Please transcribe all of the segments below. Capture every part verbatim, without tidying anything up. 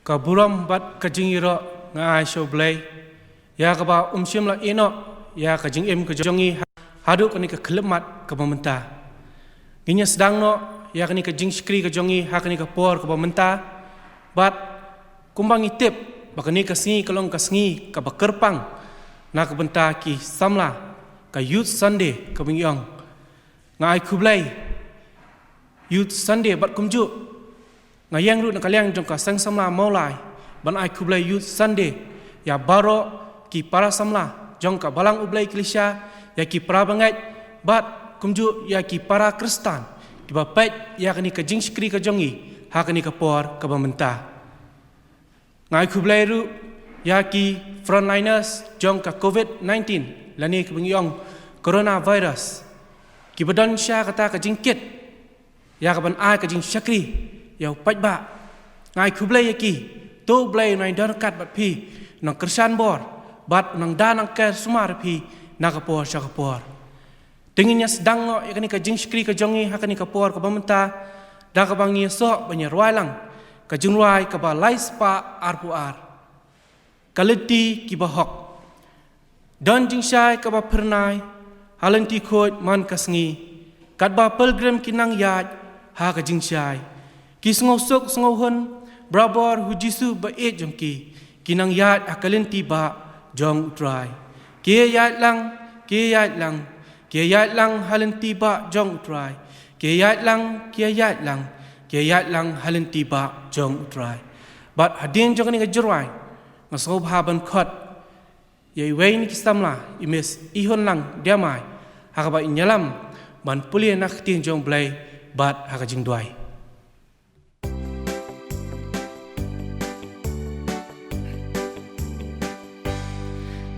Ka burom bad ka jingïaroh nga ai sha U Blei, ïa kaba um shym la ïehnoh ïa ka jingim ka jong ngi haduh kane ka khyllipmat kaba mynta. Ngin ïa sdang noh ïa kane ka jingshakri ka jong ngi ha kane ka por kaba mynta, bad kumba ngi tip ba kane ka sngi ka long ka sngi kaba kyrpang na ka bynta ki samla, ka Youth Sunday kaba ngi ong. Nga ai khublei Youth Sunday bad kumjuh nga ïeng ruh na ka liang jong ka Seng Samla Mawlai ban ai khublei Youth Sunday ïa baroh ki para samla jong ka Balang U Blei Klisha, ïa ki para bangeit bad kumjuh ïa ki para Khristan kiba peit ïa kane ka jingshakri ka jong ngi ha kane ka por kaba mynta. Nga ai khublei ruh ïa ki frontliners jong ka covid nineteen lane kaba ngi ong coronavirus, kiba don sha kata ka jingkit ïa kaban ai ka jingshakri ïa u paidbah. Nga ai khublei ïa ki. To U Blei un nang don ryngkat bad phi, un nang kyrshan bor bad un nang da nang ker sumar ïa phi na ka por sha ka por. Te ngin ïa sdang noh ïa kane ka jingshakri ka jong ngi ha kane ka por kaba mynta da kaba ngi ïasoh ban ïa rwai lang ka jingrwai kaba lai spah arphew ar. Ka lynti kiba hok. Don jingshai kaba phyrnai ha lynti khuid man ka sngi, katba pilgrim ki nang ïaid ha ka jingshai. Ki sngewsuk sngewhun barabor ha U Jisu ba ïeit jong ki, ki nang ïaid ha ka lynti bah jong U Trai. Ki ïaid lang, ki ïaid lang, ki ïaid lang ha lynti bah jong U Trai. Ki ïaid lang, ki ïaid lang, ki ïaid lang ha lynti bah jong U Trai. Bad hadien jong kane ka jingrwai nga sngewbha ban khot ïa iwei na ki samla, i Miss Ihunlang Diamai, ha kaba in ïalam ban pule na ka ktien jong U Blei bad ha ka jingduwai.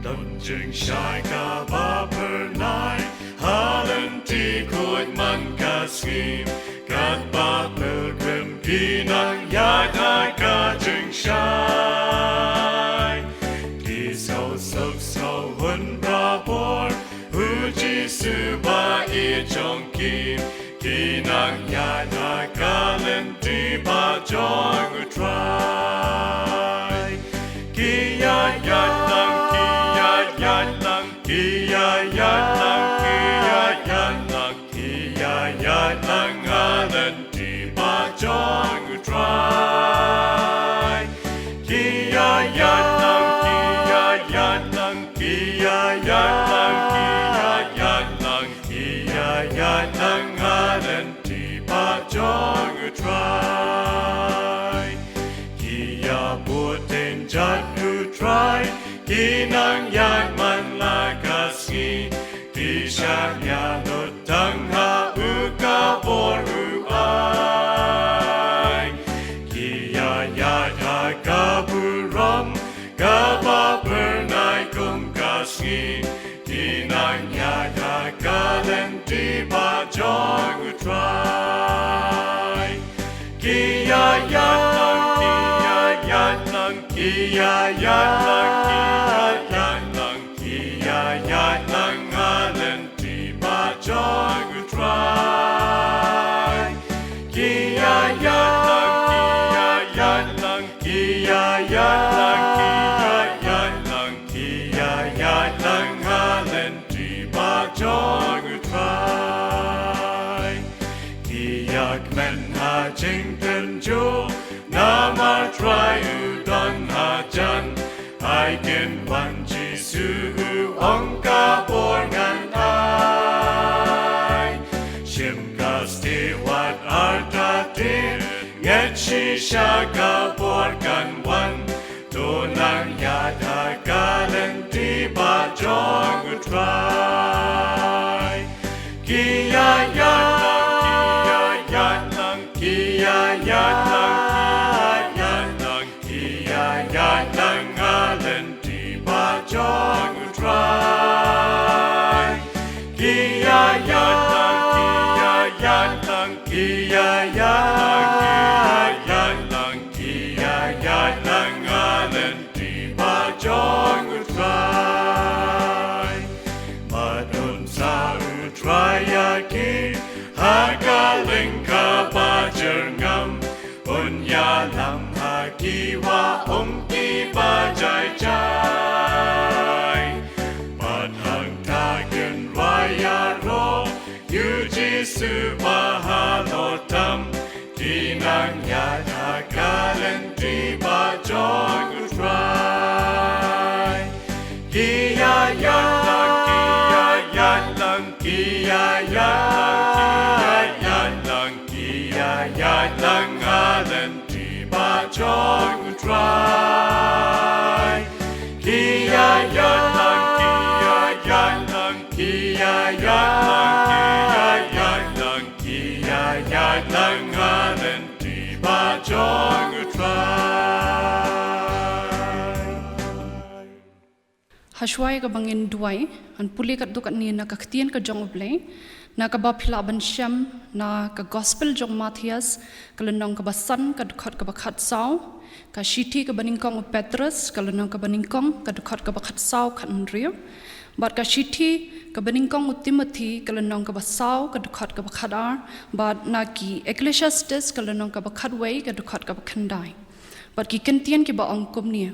Don jingshai kaba phyrnai ha lynti khuid man ka sngi, katba pilgrim ki nang ïaid ha ka jingshai. Ki sngewsuk sngewhun barabor ha U Jisu ba ïeit jong ki, ki nang ïaid ha ka lynti bah jong U Trai. Ki ïaid lang, ki ïaid lang, ki ïaid lang, ki ïaid lang, ki ïaid lang ha lynti bah jong U Trai. Ki ïaid lang, ki ïaid lang, ki ïaid lang, ki ïaid lang, ki ïaid lang ha lynti bah jong U Trai. Ki ïa bud dien jait U Trai, ki nang ïaid man la ka sngi, ki shah ïaid lut tang ha u ka bor u ai. Ki ïa ïaid ha ka burom kaba phyrnai kum ka sngi, ki nang ïaid ha ka lynti bah jong U Trai. Ki ïaid lang, ki ïaid lang, ki ïaid lang, ki ïaid lang, ki ïaid lang ha lynti bah jong U Trai. Ki ïaid lang, ki ïaid lang, ki ïaid lang, ki ïaid lang, ki ïaid lang, ki ïaid lang ha lynti bah jong U Trai. Ki ïa kmen ha jingtynjuh namar Trai u don hajan. Ai kin wan Jisu, u ong, ka bor ngan ai. Shim ka stieh wat artatien, ngeit shisha ka bor kan wan. To nang ïaid ha ka lynti bah jong U Trai. Ki ïaid lang, ki ïaid lang, ki ïaid lang, ki ïaid lang, ki ïaid lang ha lynti bah jong U Trai. Ki ïaid lang, ki ïaid lang, ki ïaid lang, ki ïaid lang, ki ïaid lang ha lynti bah jong U Trai. Mad un sah U Trai ïa ki ha ka lyngkha ba jyrngam, un ïalam ha ki Iwa ong ki ba jai jai. Bad hangta kin rwai ïaroh ïa u Jisu ba halor tam. Ki nang ïaid ha ka lynti ba jong U Trai. Ki ïaid lang, ki ïaid lang, ki ïaid lang, ki ïaid lang, ki ïaid lang, ki ïaid lang ha lynti ba jong U Trai. Ki ïaid lang, ki ïaid lang, ki ïaid lang, ki ïaid lang, ki ïaid lang ha lynti ba jong U Trai. Hashwa ïa kaba ngin duwai, ngan pule katto katne na ka ktien ka jong U Blei, na kaba phi lah ban shem na ka Gospel jong u Mathaios, ka lynnong kaba san, ka dkhot kaba khatsaw, ka shithi kaba nyngkong u Petros, ka lynnong kaba nyngkong, ka dkhot kaba khatsaw, khathynriew, bad ka shithi kaba nyngkong u Timothi, ka lynnong kaba saw, ka dkhot kaba khatar, bad na ki Ecclesiastes, ka lynnong kaba khatwei, ka dkhot kaba khyndai. Bad ki kyntien kiba ong kumne: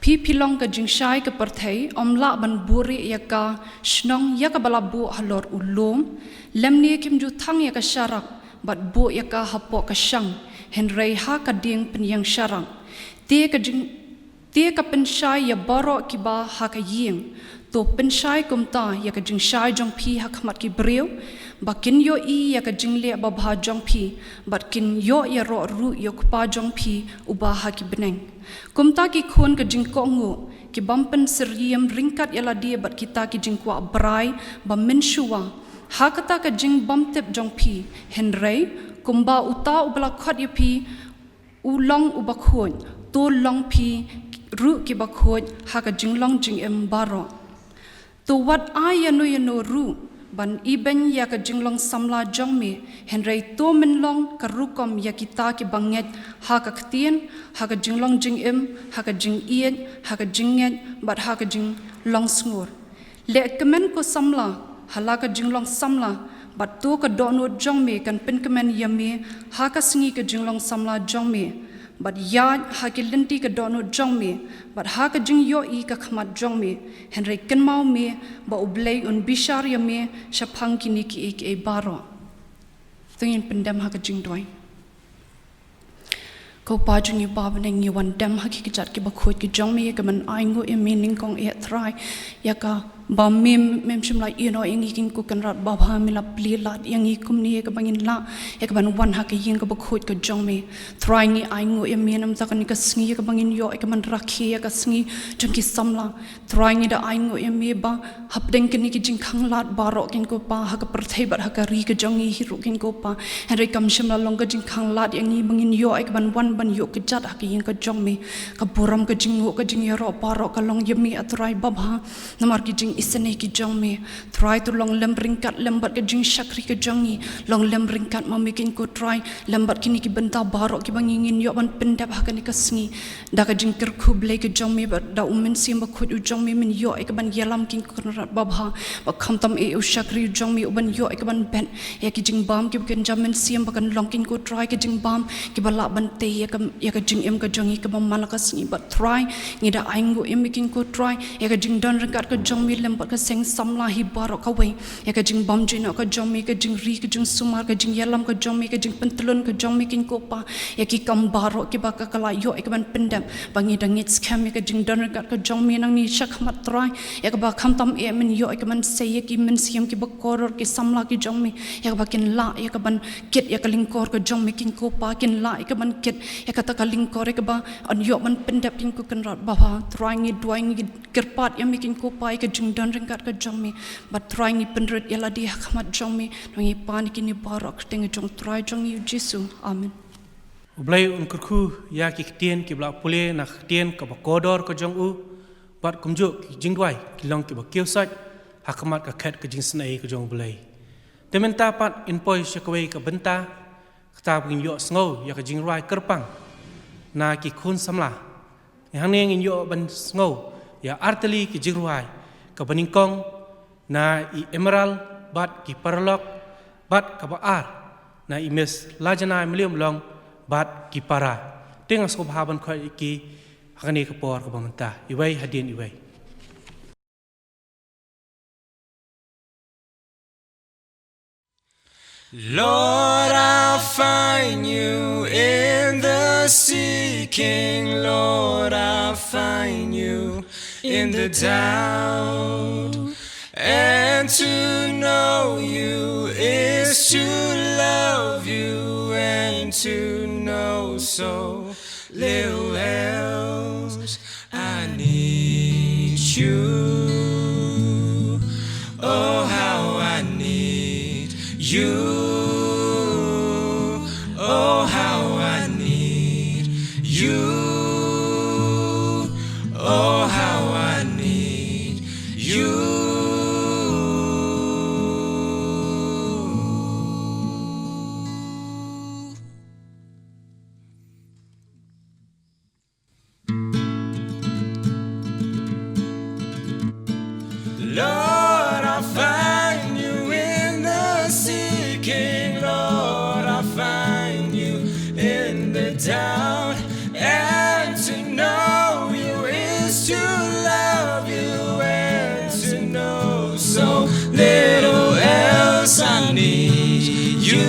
Phi phi long ka jingshai ka pyrthei, ym lah ban buhrieh ïa ka shnong ïa kaba la buh halor u lum, lymne kim ju thang ïa ka sharak bad buh ïa ka hapoh ka shang, hynrei ha ka dieng pynïeng sharak. Te ka jing, te ka pynshai ïa baroh kiba ha ka ïing. To pynshai kumta ïa ka jingshai jong phi ha khmat ki briew, ba kin ïohi ïa ka jingleh babha jong phi, bad kin ïoh ïaroh ruh ïa U Kpa jong phi uba ha ki bneng. Kumta ki khun ka jingkohnguh, ki bym pynsyriem ryngkat ïa lade bad kita ki jingkwah brai ba mynshuwa ha kata ka jingbymtip jong phi, hynrei kumba uta uba la khot ïa phi u long uba khuid, to long phi ruh kiba khuid ha ka jinglong jingim baroh. To wat ai ïano ïano ruh ban ibeiñ ïa ka jinglong samla jong me, hynrei to men long ka rukom ïa kita kiba ngeit ha ka ktien, ha ka jinglong jingim, ha ka jingïeit, ha ka jingngeit, bad ha ka jinglong sngur. Leh kmen ko samla ha la ka jinglong samla, bad to ka dohnud jong me kan pynkmen ïa me ha ka sngi ka jinglong samla jong me. Bad ïaid ha ki lynti ka dohnud jong me, bad ha ka jingïohi ka khmat jong me, hynrei kynmaw me ba U Blei un bishar ïa me shaphang kine kiei kiei baroh. To ngin pyndem ha ka jingduwai. Ko Pa jong ngi ba bneng, ngi wan dem ha ki kjat kiba khuid ki jong me, ïa ka ban ainguh ïa me nyngkong eh Trai, ïa ka ba me mem shym la ïehnoh ïa ngi kynku kynrad babha, me la plie lad ïa ngi kumne ïa ka ba ngin lah ïa ka ban wan ha ka ïing kaba khuid ka jong me. Trai ngi ainguh ïa me namar kane ka sngi ïa ka ba ngin ïoh ïa ka ban rakhe ïa ka sngi jong ki samla. Trai ngi da ainguh ïa me ba hapdeng kine ki jingkhanglad baroh kynku Pa ha ka pyrthei bad ha ka ri ka jong ngi hi ruh kynku Pa. Hynrei kam shym la long ka jingkhanglad ïa ngi ba ngin ïoh ïa ka ban wan ban ïuh kjat ha ka ïing ka jong me. Ka burom ka jingnguh ka jingïaroh baroh ka long ïa me ah Trai babha. Namar ki jingisynei ki jong me. Trai to long lem ryngkat lem bad ka jingshakri ka jong ngi. Long lem ryngkat ma me kynku Trai lem bad kine ki bynta baroh kiba ngi ngin ïoh ban pyndep ha kane ka sngi. Da ka jingkyrkhu Blei ka jong me bad da U Mynsiem Bakhuid u jong me, men ïoh ïa ka ban ïalam kynku kynrad babha. Ba khamtam eh u shakri u jong me u ban ïoh ïa ka ban bet ïa ki jingbam kiba kynja mynsiem ba kan long kynku Trai ka jingbam kiba lah ban tei ïa ka, ïa ka jingim ka jong ngi kaba man la ka sngi. Bad Trai ngi da ainguh ïa me kynku Trai ïa ka jingdon ryngkat ka jong me lem bad ka seng samla hi baroh kawei. Ïa ka jingbymjuknoh ka jong me, ka jingri, ka jingsumar, ka jingïalam ka jong me, ka jingpyntlun ka jong me kynku Pa. Ïa ki kam baroh kiba ka, ka la ïoh ïa ka ban pyndep. Ba ngi da ngeit skhem ïa ka jingdon ryngkat ka jong me nangne shakhmat Trai. Ïa kaba khamtam eh men ïoh ïa ka ban sei ïa ki mynsiem kiba kordor ki samla ki jong me. Ïa kaba kin lah ïa ka ban kit ïa ka lyngkor ka jong me kynku Pa, kin lah ïa ka ban kit ïa kata ka lyngkor ïa kaba yn ïoh ban pyndep kynku kynrad babha. Trai ngi duwai ngi kyrpad ïa me kynku Pa ïa ka jingdon ryngkat ka jong me. Bad Trai ngi pynrit ïa lade ha khmat jong me. Ngi pan ïa kine baroh ha ka kyrteng jong U Trai jong ngi U Jisu. Amen. U Blei un kyrkhu ïa ki ktien kiba la pule na ka ktien kaba kordor ka jong u. Bad kumjuh ki jingduwai ki long kiba kiew sait ha khmat ka khet ka jingisynei ka jong U Blei. Te mynta pat ngin poi sha kawei ka bynta, kata ba ngin ïoh sngew ïa ka jingrwai kyrpang na ki khun samla. Hangne ngin ïoh ban sngew ïa artylli ki jingrwai, kaba nyngkong na i Emerald bad ki paralok, bad kaba ar na i Miss Lajanai Melium Long bad ki para. Te nga sngewbha ban khot ïa ki ha kane ka por kaba mynta, iwei hadien iwei. Lord, I find you in the seeking. Lord, I find you in the doubt. And to know you is to love you, and to know so little else. I need you. Oh, how I need you. Oh, how I need you. Oh, how I need you. Lord, I find you in the seeking. Lord, I find you in the doubt. And to know you is to love you, and to know so little else. I need you.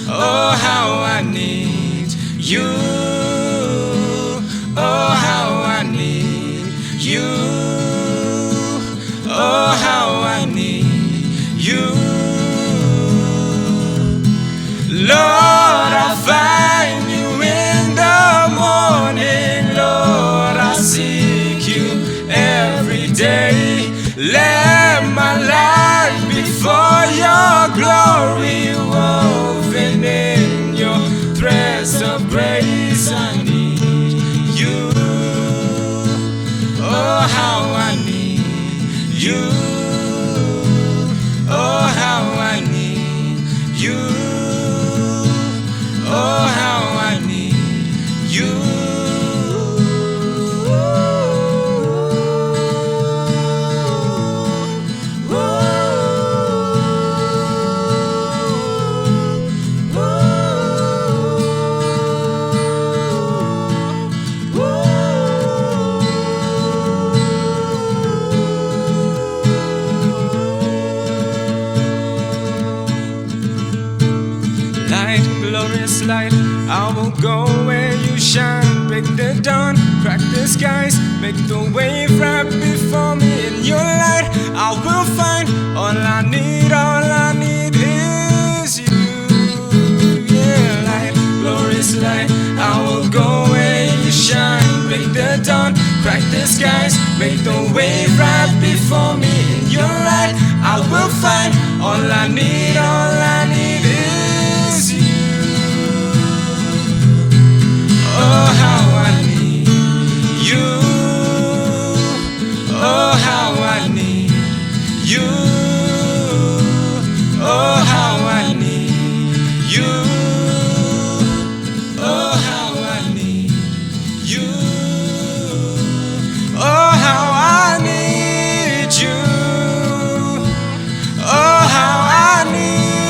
Oh, how I need you. Oh, how I need you. Oh, how I need you. Lord, I find you in the morning. Lord, I seek you every day. Let my life be for your glory, woven in your threads of grace. I need you. Oh, how I need you. Oh, how I need you. Oh, how I need you. Light, glorious light, I will go where you shine. Break the dawn, crack the skies, make the wave right before me. In your light, I will find all I need, all I need is you. Yeah, light, glorious light, I will go where you shine. Break the dawn, crack the skies, make the wave right before me. In your light, I will find all I need, all I need is you. Oh, how I need you. Oh, how I need you. Oh, how I need you. Oh, how I need you. Oh, how I need you. Oh, how I need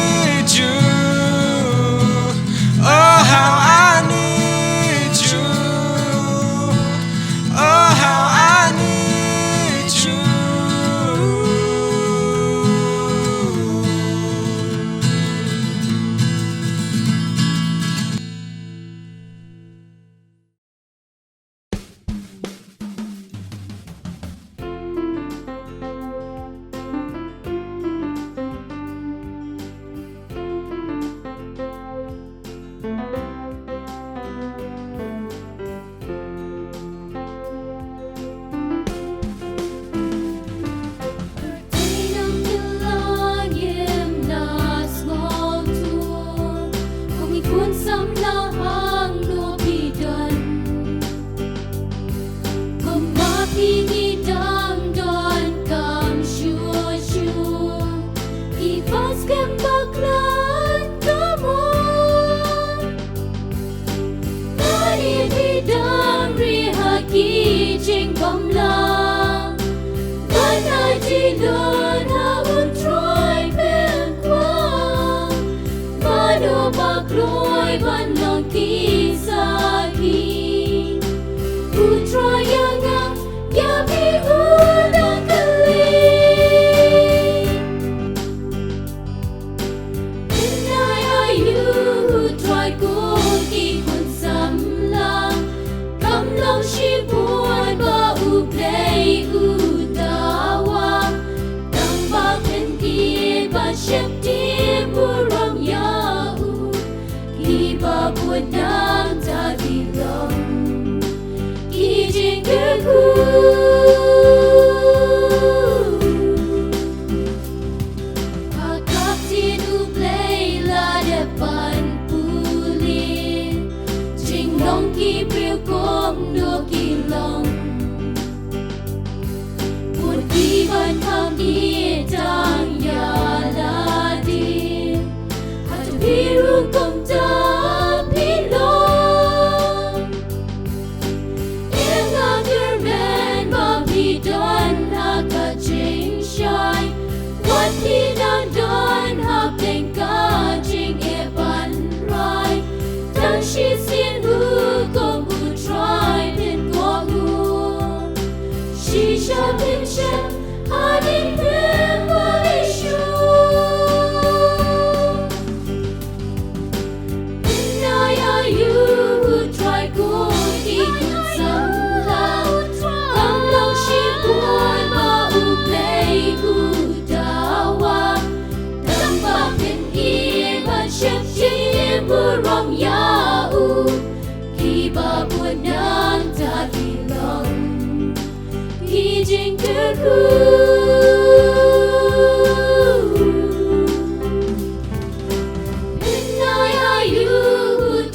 Pynïaid ha U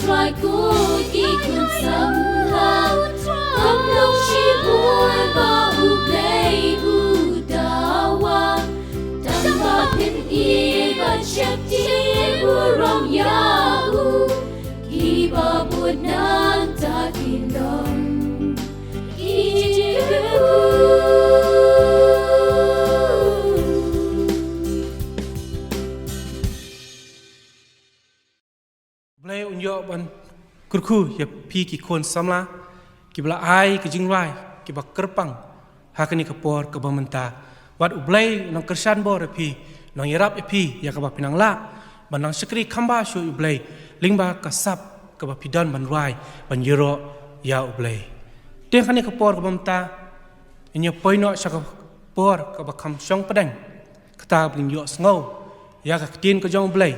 Trai ko ki khun samla, kham long shibun ba U Blei u dawa. Tang ba phin ïeit bad shakri burom ïa U, kiba bud nangta kin long ki jingkyrkhu. Blei un ïoh ban kyrkhu ïa phi ki khun samla kiba la ai ka jingrwai kiba kyrpang ha kane ka por kaba mynta. Wat U Blei u nang kyrshan bor ïa phi, u nang ïarap ïa phi ïa kaba phi nang lah ban nang shakri kham bha sha U Blei lyngba ka sap kaba phi don ban rwai ban ïaroh ïa U Blei. Te ha kane ka por kaba mynta ngin ïa poi noh sha ka por kaba kham shong pdeng, kata ba ngin ïohsngew ïa ka ktien ka jong U Blei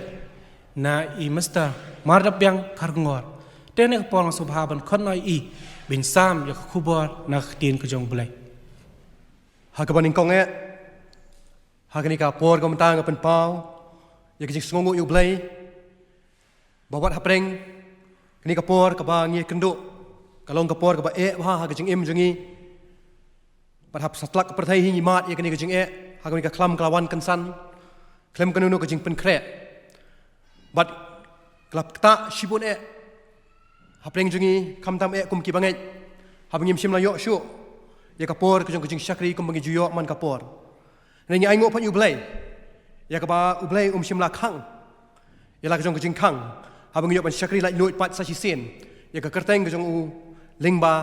na i Mister Mardabiang Kharkongor. Te ha kane ka por nga sngewbha ban khot noh ïa i ban sam ïa ka khubor na ka ktien ka jong U Blei. Ha kaba nyngkong eh, ha kane ka por kaba mynta nga pynpaw ïa ka jingsngewnguh ïa U Blei ba wat hapdeng kane ka por kaba ngi ïakynduh, ka long ka por kaba eh bha ha ka jingim jong ngi. Bad hap satlak ka pyrthei hi ngi mad ïa kane ka jingeh ha kane ka khlam ka la wan kynsan khlem kano kano ka jingpynkhreh. Bad ka la ktah shibun eh hapdeng jong ngi, khamtam eh kum ki bangeit, haba ngim shym la ïoh shuh ïa ka por ka jong ka jingshakri kumba ngi ju ïoh man ka por. Hynrei ngi ainguh pat ïa U Blei ïa kaba U Blei um shym la khang ïa la ka jong ka jingkhang haba ngi ïoh ban shakri laitluid pat sa shisien ïa ka kyrteng ka jong U lyngba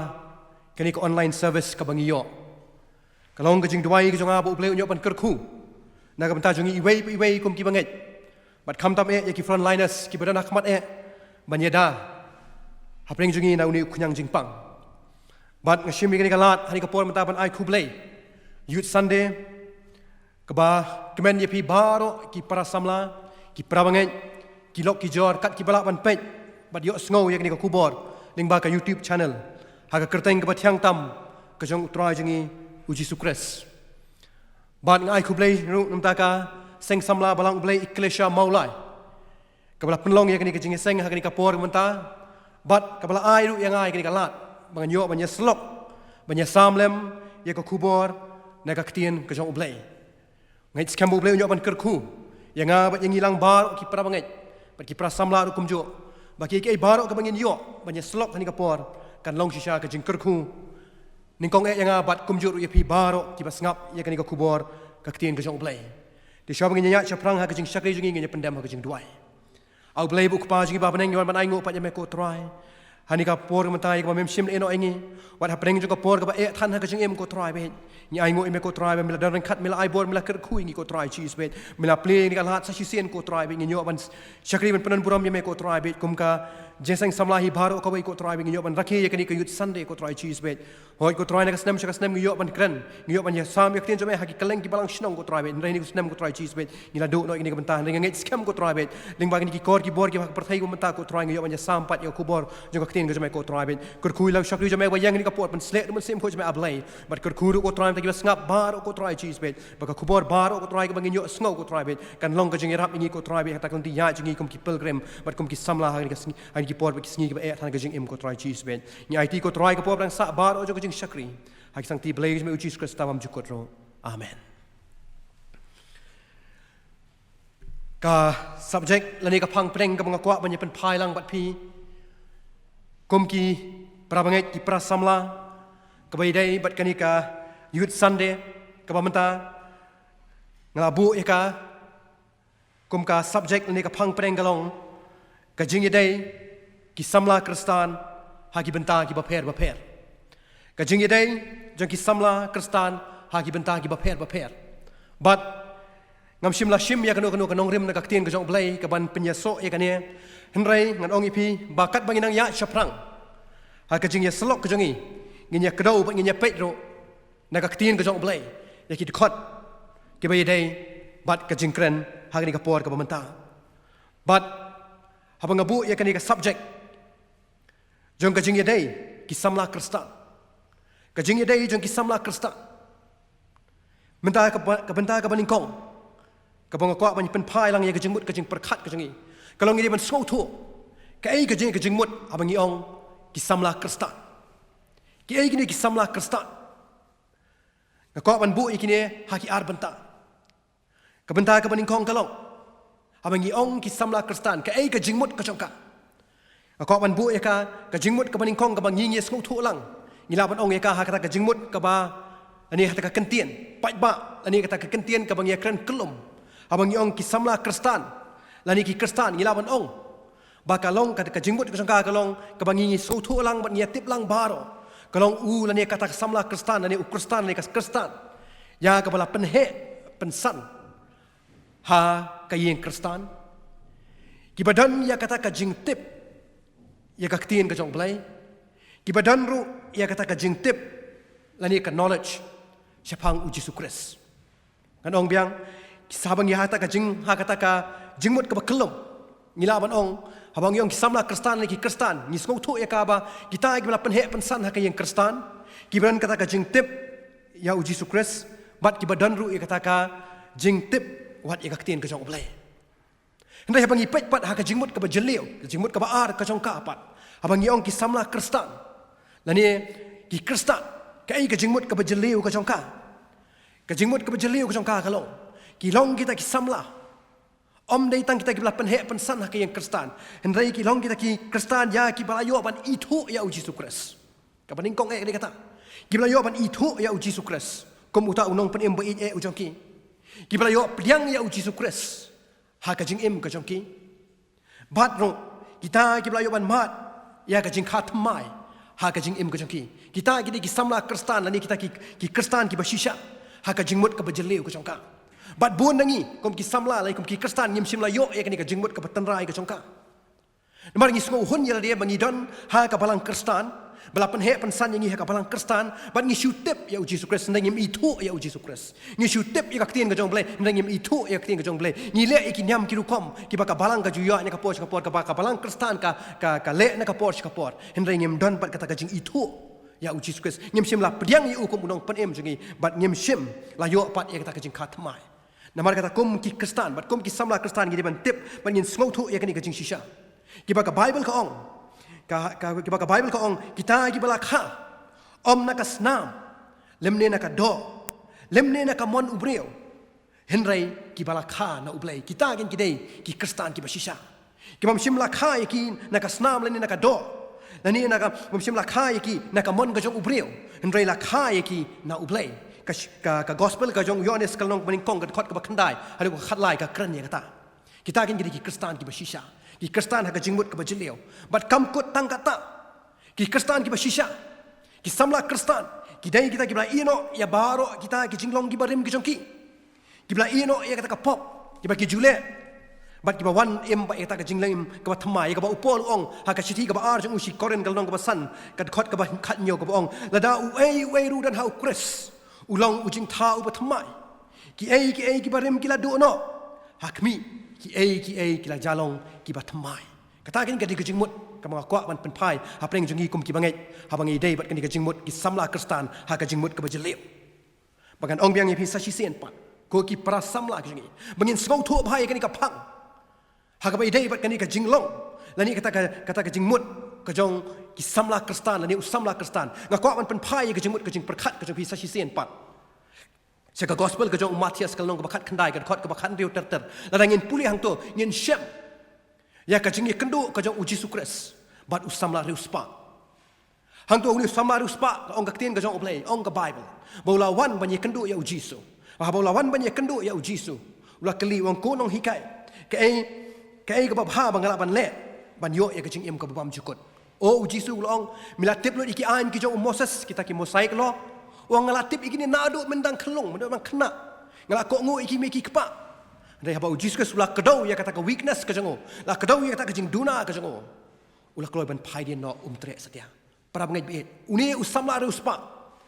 kane ka online service kaba ngi ïoh. Ka long ka jingduwai ka jong nga ba U Blei un ïoh ban kyrkhu na ka bynta jong ngi iwei pa iwei kum ki bangeit, bad khamtam eh ïa ki frontliners kiba don ha khmat eh ban ïada hapdeng jong ngi na une u khñiang jingpang. Bad nga shim ïa kane ka lad ha kane ka por mynta ban ai khublei Youth Sunday, kaba kmen ïa phi baroh ki para samla, ki para bangeit, ki lok ki jor, kat kiba lah ban peit bad ïohsngew ïa kane ka khubor lyngba ka YouTube channel ha ka kyrteng kaba thiang tam ka jong U Trai jong ngi U Jisu Khrist. Bad nga ai khublei ruh na ka bynta ka Seng Samla Balang U Blei Ekklesia Mawlai, kaba la pynlong ïa kane ka jingïaseng ha kane ka por mynta, bad kaba la ai ruh ïa nga ïa kane ka lad ba ngan ïoh ban ïasyllok, ban ïasam lem ïa ka khubor na ka ktien ka jong U Blei. Nga ngeit skhem ba U Blei un ïoh ban kyrkhu ïa nga bad ïa ngi lang baroh ki para bangeit bad ki para samla ruh kumjuh, ba kiei kiei baroh kaba ngin ïoh ban ïasyllok ha kane ka por kan long shisha ka jingkyrkhu nyngkong eh ïa nga bad kumjuh ruh ïa phi baroh kiba sngap ïa kane ka khubor ka ktien ka jong U Blei. Te shuwa ba ngin ïaid shaphrang ha ka jingshakri jong ngi, ngin ïa pyndem ha ka jingduwai. A U Blei ba U Kpa jong ngi ba ha bneng, ngi wan ban ainguh pat ïa me ko Trai ha kane ka por mynta ïa kaba mem shym la ïehnoh ïa ngi. Wat hapdeng jong ka por kaba eh than ha ka jingim ko Trai bad ngi ainguh ïa me ko Trai ba me la don ryngkat, me la ai bor, me la kyrkhu ïa ngi ko Trai Jisu bad me la plie ïa ngi ka lad sa shisien ko Trai bad ngin ïoh ban shakri ban pyndon burom ïa me ko Trai bad kum ka Jingïaseng Samla hi baroh kawei ko Trai bad ngin ïoh ban rakhe ïa kane ka Youth Sunday ko Trai Jisu bad. Hooid ko Trai, na ka snem sha ka snem ngi ïoh ban kren, ngi ïoh ban ïasam ïa ka ktien jong me ha ki kylleng ki balang shnong ko Trai bad. Hynrei ha kane ka snem ko Trai Jisu bad ngi la duh noh ïa kane ka bynta, hynrei nga ngeit skhem ko Trai bad lyngba kine ki kor ki bor kiba ha ka pyrthei ko mynta ko Trai ngi ïoh ban ïasam pat ïa ka khubor jong ka ktien ka jong me ko Trai bad. Kyrkhu ïa la u shakri jong me ba ïeng ha kane ka por, pynsleh da u Mynsiem Bakhuid jong me A Blei. Bad kyrkhu ruh ko Trai na kita kiba sngap baroh ko Trai Jisu bad, ba ka khubor baroh ko Trai kaba ngin ïohsngew ko Trai bad kan long ka jingïarap ïa ngi ko Trai bad ha kata ka lynti ïaid jong ngi kum ki pilgrim bad kum ki samla ha kine ki sngi, ha kine ki por bad ki sngi kiba eh than ha ka jingim ko Trai Jisu bad. Ngi aiti ko Trai ka por ba dang sah baroh jong ka jingshakri ha ki sangti Blei ka jong me U Jisu Khrist uba jukut ruh. Amen. Ka subject lane ka phang pdeng kaba nga kwah ban ïa pynphai lang bad phi kum ki para bangeit, ki para samla, kaba ïadei bad kane ka Youth Sunday kaba mynta nga la buh ïa ka kum ka subject lane ka phang pdeng ka long ka jingïadei ki samla Khristan ha ki bynta kiba pher bapher. Ka jingïadei jong ki samla Khristan ha ki bynta kiba pher bapher. Bad ngam shym la shim ïa kano kano ka nongrim na ka ktien ka jong U Blei kaban pynïasoh ïa kane. Hynrei ngan ong ïa phi ba katba ngin nang ïaid shaphrang ha ka jingïasyllok ka jong ngi, ngin ïa kdew bad ngin ïa peit ruh na ka ktien ka jong U Blei ïa ki dkhot kiba ïadei bad ka jingkren ha kane ka por kaba mynta. Bad haba nga buh ïa kane ka subject jong ka jingïadei ki samla Khristan, ka jingïadei jong ki samla Khristan, Mynta ka ba-, ka bynta kaba nyngkong kaba nga kwah ban pynphai lang ïa ka jingmut ka jingpyrkhat ka jong ngi, ka long ngi dei ban sngewthuh kaei ka jing, ka jingmut haba ngi ong ki samla Khristan. Kiei kine ki samla Khristan? Nga kwah ban buh ïa kine ha ki ar bynta. Ka bynta kaba nyngkong ka long, haba ngi ong ki samla Khristan, kaei ka jingmut ka jong ka? Nga kwah ban buh ïa ka, ka jingmut kaba nyngkong kaba ngi, ngi sngewthuh lang, ngi lah ban ong ïa ka ha kata ka jingmut kaba, lane ha kata ka kyntien paidbah, lane kata ka kyntien kaba ngi ïakren kyllum. Haba ngi ong ki samla Khristan, lane ki Khristan, ngi lah ban ong ba ka long ka, ka jingmut ka jong ka ka long kaba ngi, ngi sngewthuh lang bad ngi ïatip lang baroh. Ka long u lane kata ka samla Khristan, lane u Khristan, lane ka Khristan ïa kaba la pynheh pynsan ha ka ïing Khristan, kiba don ïa kata ka jingtip ïa ka ktien ka jong U Blei, kiba don ruh ïa kata ka jingtip lane ka knowledge shaphang U Jisu Khrist. Ngan ong biang, ki sa, haba ngi ha kata ka jing, ha kata ka jingmut kaba kyllum, ngi lah ban ong, haba ngi ong ki samla Khristan lane ki Khristan, ngi sngewthuh ïa ka ba kita kiba la pynheh pynsan ha ka ïing Khristan, kiba don kata ka jingtip ïa U Jisu Khrist, bad kiba don ruh ïa kata ka jingtip wat ïa ka ktien ka jong U Blei. Hynrei haba ngi peit pat ha ka jingmut kaba jylliew, ka jingmut kaba ar ka jong ka pat, haba ngi ong ki samla Khristan lane ki Khristan, kaei ka jingmut kaba jylliew ka jong ka? Ka jingmut kaba jylliew ka jong ka ka long, ki long kita ki samla, ym dei tang kita kiba la pynheh pynsan ha ka ïing Khristan, hynrei ki long kita ki Khristan ïa kiba la ïoh ban ithuh ïa U Jisu Khrist. Kaba nyngkong eh ka dei kata, kiba la ïoh ban ithuh ïa U Jisu Khrist kum uta u nongpynim ba ïeit eh u jong ki, kiba la ïoh pdiang ïa U Jisu Khrist ha ka jingim ka jong ki. Bad ruh kita kiba la ïoh ban mad ïa ka jingkha thymmai ha ka jingim ka jong ki. Kita ki dei ki samla Khristan lane kita ki, ki Khristan kiba shisha ha ka jingmut kaba jylliew ka jong ka. Bad bun na ngi kum ki samla lane kum ki Khristan ngim shym la ïoh ïa kane ka jingmut kaba tynrai ka jong ka. Namar ngi sngewhun ïa lade ba ngi don ha ka balang Khristan, ba la pynheh pynsan ïa ngi ha ka balang Khristan, bad ngi shu tip ïa U Jisu Khrist, hynrei ngim ithuh ïa U Jisu Khrist. Ngi shu tip ïa ka ktien ka jong U Blei, hynrei ngim ithuh ïa ka ktien ka jong U Blei. Ngi leh ïa ki niam ki rukom kiba ka balang ka ju ïoh na ka por sha ka por, kaba ka balang Khristan ka, ka, ka leh na ka por sha ka por, hynrei ngim don pat kata ka jingithuh ïa U Jisu Khrist. Ngim shym la pdiang ïa u kum u nongpynim jong ngi, bad ngim shym la ïoh pat ïa kata ka jingkha thymmai. Namar kata kum ki Khristan bad kum ki samla Khristan ngi dei ban tip bad ngin sngewthuh ïa kane ka jingshisha. Kiba ka Baibl ka ong, ka, ka, kiba ka Baibl ka ong, kita kiba la kha, ym na ka snam, lymne na ka doh, lymne na ka mon u briew, hynrei kiba la kha na U Blei, kita kin ki dei ki Khristan kiba shisha. Ki bym shym la kha ïa ki na ka snam lane na ka doh, lane na ka, bym shym la kha ïa ki na ka mon ka jong u briew, hynrei la kha ïa ki na U Blei. Ka, ka, ka gospel ka jong u Ïoannis ka lynnong kaba nyngkong ka dkhot kaba khyndai haduh kaba khatlai ka kren ïa kata. Kita kin ki dei ki Khristan kiba shisha, ki Khristan ha ka jingmut kaba jylliew. Bad kam kut tang kata, ki Khristan kiba shisha, ki samla Khristan, ki dei kita kiba la ïehnoh ïa baroh kita ki jinglong kiba rim ki jong ki, kiba la ïehnoh ïa kata ka pop kiba ki ju leh, bad kiba wan im bad ïa kata ka jinglong im kaba thymmai, ïa kaba u Paul u ong ha ka shithi kaba ar jong u sha ki Korinth ka lynnong kaba san ka dkhot kaba khathynñiew kaba ong, lada uei uei ruh u don ha U Khrist, u long u jingthaw uba thymmai. Kiei kiei kiba rim ki la duh noh, ha khmih, kiei kiei ki la jia long kiba thymmai. Kata kin ka dei ka jingmut kaba nga kwah ban pynphai hapdeng jong ngi kum kiba ngeit, haba ngi dei bad kane ka jingmut ki samla Khristan ha ka jingmut kaba jylliew. Ba ngan ong biang ïa phi sa shisien pat, ko ki para samla ki jong ngi, ba ngin sngewthuh bha ïa kane ka phang, ha kaba ïadei bad kane ka jinglong lane kata ka, kata ka jingmut ka jong ki samla Khristan lane u samla Khristan. Nga kwah ban pynphai ïa ka jingmut ka jingpyrkhat ka jong phi sa shisien pat sha ka gospel ka jong u Mathaios ka lynnong kaba khatkhyndai ka dkhot kaba khathynriew ter ter. Lada ngin pule hangto ngin shem ïa ka jingïakynduh ka jong U Jisu Khrist bad u samla riewspah. Hangto une u samla riewspah, ka ong ka ktien ka jong U Blei, ong ka Baibl, ba u la wan ban ïakynduh ïa U Jisu. Ba haba u la wan ban ïakynduh ïa U Jisu, u la kylli, u ong, ko nonghikai, kaei, kaei kaba bha ba nga lah ban leh ban ïoh ïa ka jingim kaba bymjukut? O U Jisu, u la ong, me la tip lut ïa ki aiñ ki jong u Moses, kita ki Mosaic law? U ong, nga la tip ïa kine naduh myndang khyllung, naduh myndang khynnah. Nga la kohnguh ïa ki kmie ki kpa. Hynrei haba U Jisu Khrist u la kdew ïa kata ka weakness ka jong u, la kdew ïa kata ka jingduna ka jong u, u la kloi ban phai dien noh, um treh satia. Para bangeit baieit, une u samla riewspah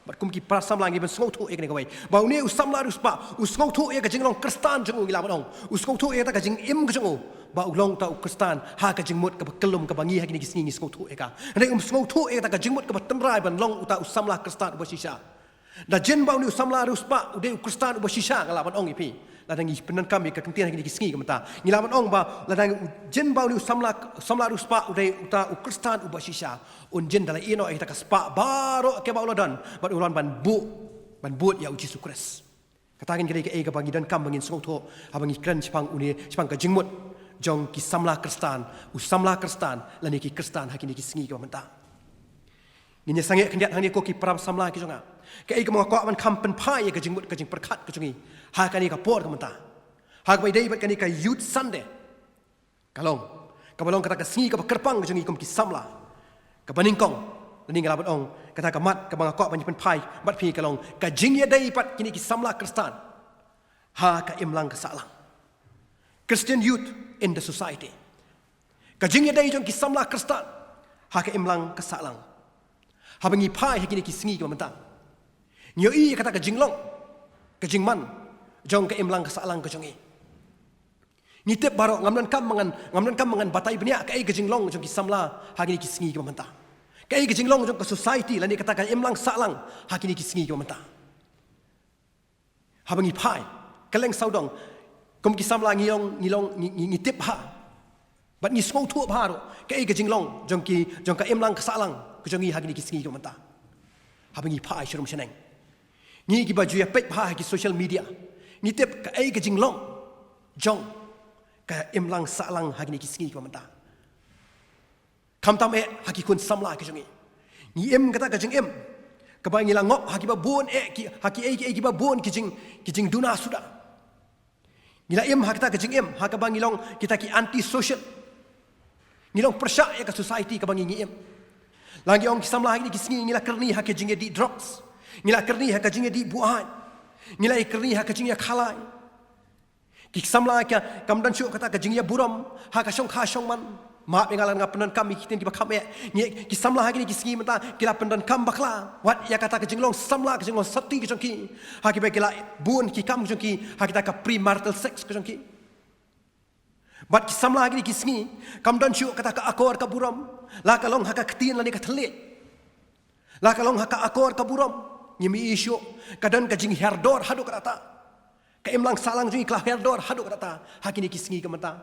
bad kum ki para samla ngi ban sngewthuh ïa kane kawei, ba une u samla riewspah u sngewthuh ïa ka jinglong Khristan jong u, ngi lah ban ong u sngewthuh ïa kata ka jingim ka jong u, ba u long uta u Khristan ha ka jingmut kaba kyllum kaba ngi ha kine ki sngi ngi sngewthuh ïa ka. Hynrei um sngewthuh ïa kata ka jingmut kaba tynrai ban long uta u samla Khristan uba shisha. Da jin ba une u samla riewspah u dei u Khristan uba shisha, nga lah ban ong ïa phi, lada ngi pyndonkam ïa ka kyntien ha kine ki sngi ka mynta, ngi lah ban ong ba lada ngi jin ba une u samla, samla riewspah u dei uta u Khristan uba shisha, un jin da la ïehnoh ïa kita ka spah baroh kiba u la don bad u la wan ban buh, ban bud ïa u Jisu Khrist. Kata kan ka dei kaei kaba ngi donkam ba ngin sngewthuh haba ngi kren shaphang une, shaphang ka jingmut jong ki samla Khristan, u samla Khristan lane ki Khristan ha kine ki sngi kiba mynta. Ngin ïa sangeh khyndiat hangne ko ki para samla ki jong nga, kaei kaba nga kwah ban kham pynphai ïa ka jingmut ka jingpyrkhat ka jong ngi ha kane ka por ka mynta, ha kaba ïadei bad kane ka Youth Sunday. Ka long, kaba long kata ka sngi kaba kyrpang ka jong ngi kum ki samla. Kaba nyngkong, lane nga lah ban ong, kata ka mat kaba nga kwah ban ïa pynphai bad phi ka long ka jingïadei bad kine ki samla Khristan ha ka imlang ka sahlang. Christian youth in the society. Ka jingïadei jong ki samla Khristan ha ka imlang ka sahlang. Haba ngi phai ha kine ki sngi kiba mynta, ngi ïohi ïa kata ka jinglong, ka jingman jong ka imlang ka sahlang ka jong ngi. Ngi tip baroh, ngam donkam ba ngan, ngam donkam ba ngan batai bniah kaei ka jinglong jong ki samla ha kine ki sngi kiba mynta, kaei ka jinglong jong ka society lane kata ka imlang sahlang ha kine ki sngi kiba mynta. Haba ngi phai kylleng sawdong kum ki samla, ngi long, ngi long, ngi, ngi, ngi tip bha bad ngi sngewthuh bha ruh kaei ka jinglong jong ki, jong ka imlang ka sahlang ka jong ngi ha kine ki sngi kiba mynta. Haba ngi phai sharum shaneng, ngi kiba ju ïa peit bha ha ki social media, ngi tip kaei ka jinglong jong ka imlang sahlang ha kine ki sngi kiba mynta. Khamtam eh ha ki khun samla ki jong ngi, ngi im kata ka jingim kaba ngi la ngop ha kiba bun eh ki, ha kiei kiei kiba bun ki jing, ki jingduna suda. Ngi la im ha kata ka jingim ha kaba ngi long kita ki anti-social. Ngi long pyrshah ïa ka society kaba ngi, ngi im. La ngi ong ki samla ha kine ki sngi ngi la kyrni ha ka jingïadih drugs, ngi la kyrni ha ka jingïadih buaid, ngi la kyrni ha ka jingïakhalai. Ki samla ka, kam don shuh kata ka jingïaburom ha ka shongkha shongman. Map ïa nga lada nga pyndonkam ïa ki ktien kiba kham eh. Ngi, ki samla ha kine ki sngi mynta ki la pyndonkam bakla wat ïa kata ka jinglong samla, ka jinglong sati ka jong ki, ha kiba ki la bun ki kam ka jong ki ha kita ka premarital sex ka jong ki. Bad ki samla ha kine ki sngi kam don shuh kata ka akor ka burom, la ka long ha ka ktien lane ka thylliej, la ka long ha ka akor ka burom. Ngim ïohi shuh ka don ka jinghiar dor haduh katta. Ka imlang sahlang jong ngi ka la hiar dor haduh katta ha kine ki sngi ka mynta.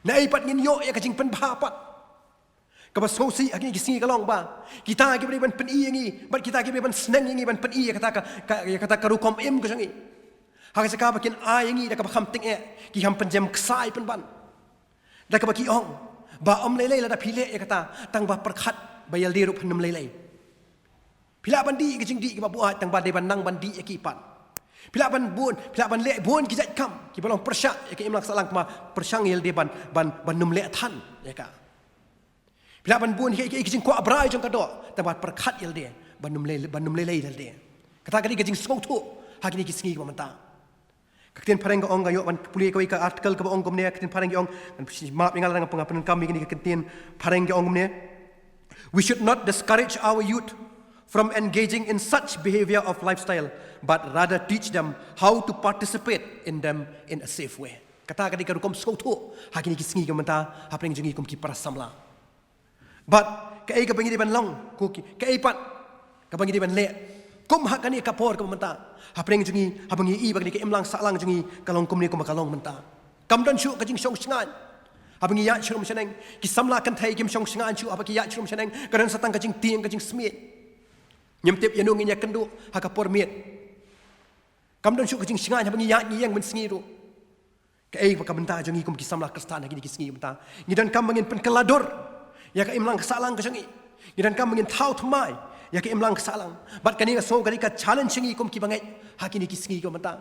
Naei pat ngin ïoh ïa ka jingpynbha pat kaba sngewsih ha kine ki sngi ka long ba kita kiba dei ban pyni ïa ngi bad kita kiba dei ban sneng ïa ngi ban pyni ïa kata ka, ka, ïa kata ka rukom im ka jong ngi, ha ka jaka ba kin ai ïa ngi da kaba kham tyngeh, ki kham pynjem ksai pynban da kaba ki ong ba ym lei lei lada phi leh ïa kata, tang ba pyrkhat ba ïalade ruh phin ym lei lei. Phi lah ban dih ka jingdih kaba buaid tang ba dei ban nang ban dih ïa ki pat. Phi lah ban bun, phi lah ban leh bun ki jait kam kiba long pyrshah ïa ka imlang sahlang, tang ba pyrshang ïalade ban, ban, ban ym leh than ïa ka. Phi lah ban bun hi, hi, hi ka jingkwah brai jong ka doh, tang ba pyrkhat ïalade ban ym lei, ban ym lei lei ïalade. Kata ka dei ka jingsngewthuh ha kine ki sngi kiba mynta. Ka ktien phareng ka ong, ka ïoh ban pule kawei ka article kaba ong kumne, ka ktien phareng ka ong, ngan pynshim map ïa nga lada nga pyndonkam ïa kane ka ktien phareng ka ong kumne: "We should not discourage our youth from engaging in such behavior of lifestyle, but rather teach them how to participate in them in a safe way." Kata ka dei ka rukom sngewthuh ha kine ki sngi kiba mynta hapdeng jong ngi kum ki para samla. Bad kaei kaba ngi dei ban long, ko ki, kaei pat kaba ngi dei ban leh kum ha kane ka por kaba mynta hapdeng jong ngi, haba ngi ïohi ba kane ka imlang sahlang jong ngi ka long kumne kumba ka long mynta. Kam don shuh ka jingshong shngaiñ haba ngi ïaid sharum shaneng. Ki samla kynthei kim shong shngaiñ shuh haba ki ïaid sharum shaneng, ka don sa tang ka jingtieng, ka jingsmiej. Ngim tip ïano ngin ïakynduh ha ka por miet. Kam don shuh ka jingshngaiñ haba ngi ïaid ngi ïeng mynsngi ruh. Kaei ba ka bynta jong ngi kum ki samla Khristan ha kine ki sngi mynta? Ngi donkam ba ngin pynkylla dur ïa ka imlang ka sahlang ka jong ngi. Ngi donkam ba ngin thaw thymmai ïa ka imlang ka sahlang. Bad kane nga sngew ka dei ka challenge jong ngi kum ki bangeit ha kine ki sngi kiba mynta.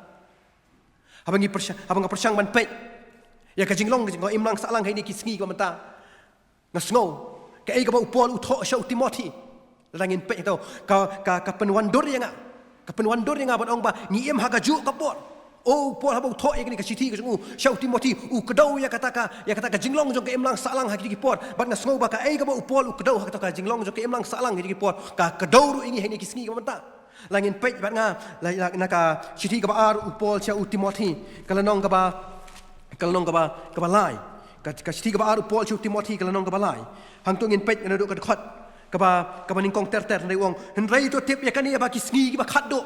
Haba ngi pyrshang, haba nga pyrshang ban peit ïa ka jinglong ka jong ka imlang sahlang ha kine ki sngi kiba mynta, nga sngew kaei kaba u Paul u thoh sha u Timothi. Lada ngin peit to, ka, ka, ka pynwandur ïa nga, ka pynwandur ïa nga ban ong ba ngi im ha kajuh ka por. O, u Paul haba u thoh ïa kane ka shithi ka jong u sha u Timothi, u kdew ïa kata ka, ïa kata ka jinglong jong ka imlang sahlang ha kine ki por. Bad nga sngew ba kaei kaba u Paul u kdew ha kata ka jinglong jong ka imlang sahlang ha kine ki por, ka kdew ruh ïa ngi ha kine ki sngi kiba mynta. La ngin peit bad nga, la, la, na ka shithi kaba ar u Paul sha u Timothi, ka lynnong kaba, ka lynnong kaba, kaba lai. Ka, ka shithi kaba ar u Paul sha u Timothi, ka lynnong kaba lai. Hangto ngin peit naduh ka dkhot Kaba, kaba nyngkong ter ter, hynrei u ong, hynrei to tip ïa kane ba ki sngi kiba khatduh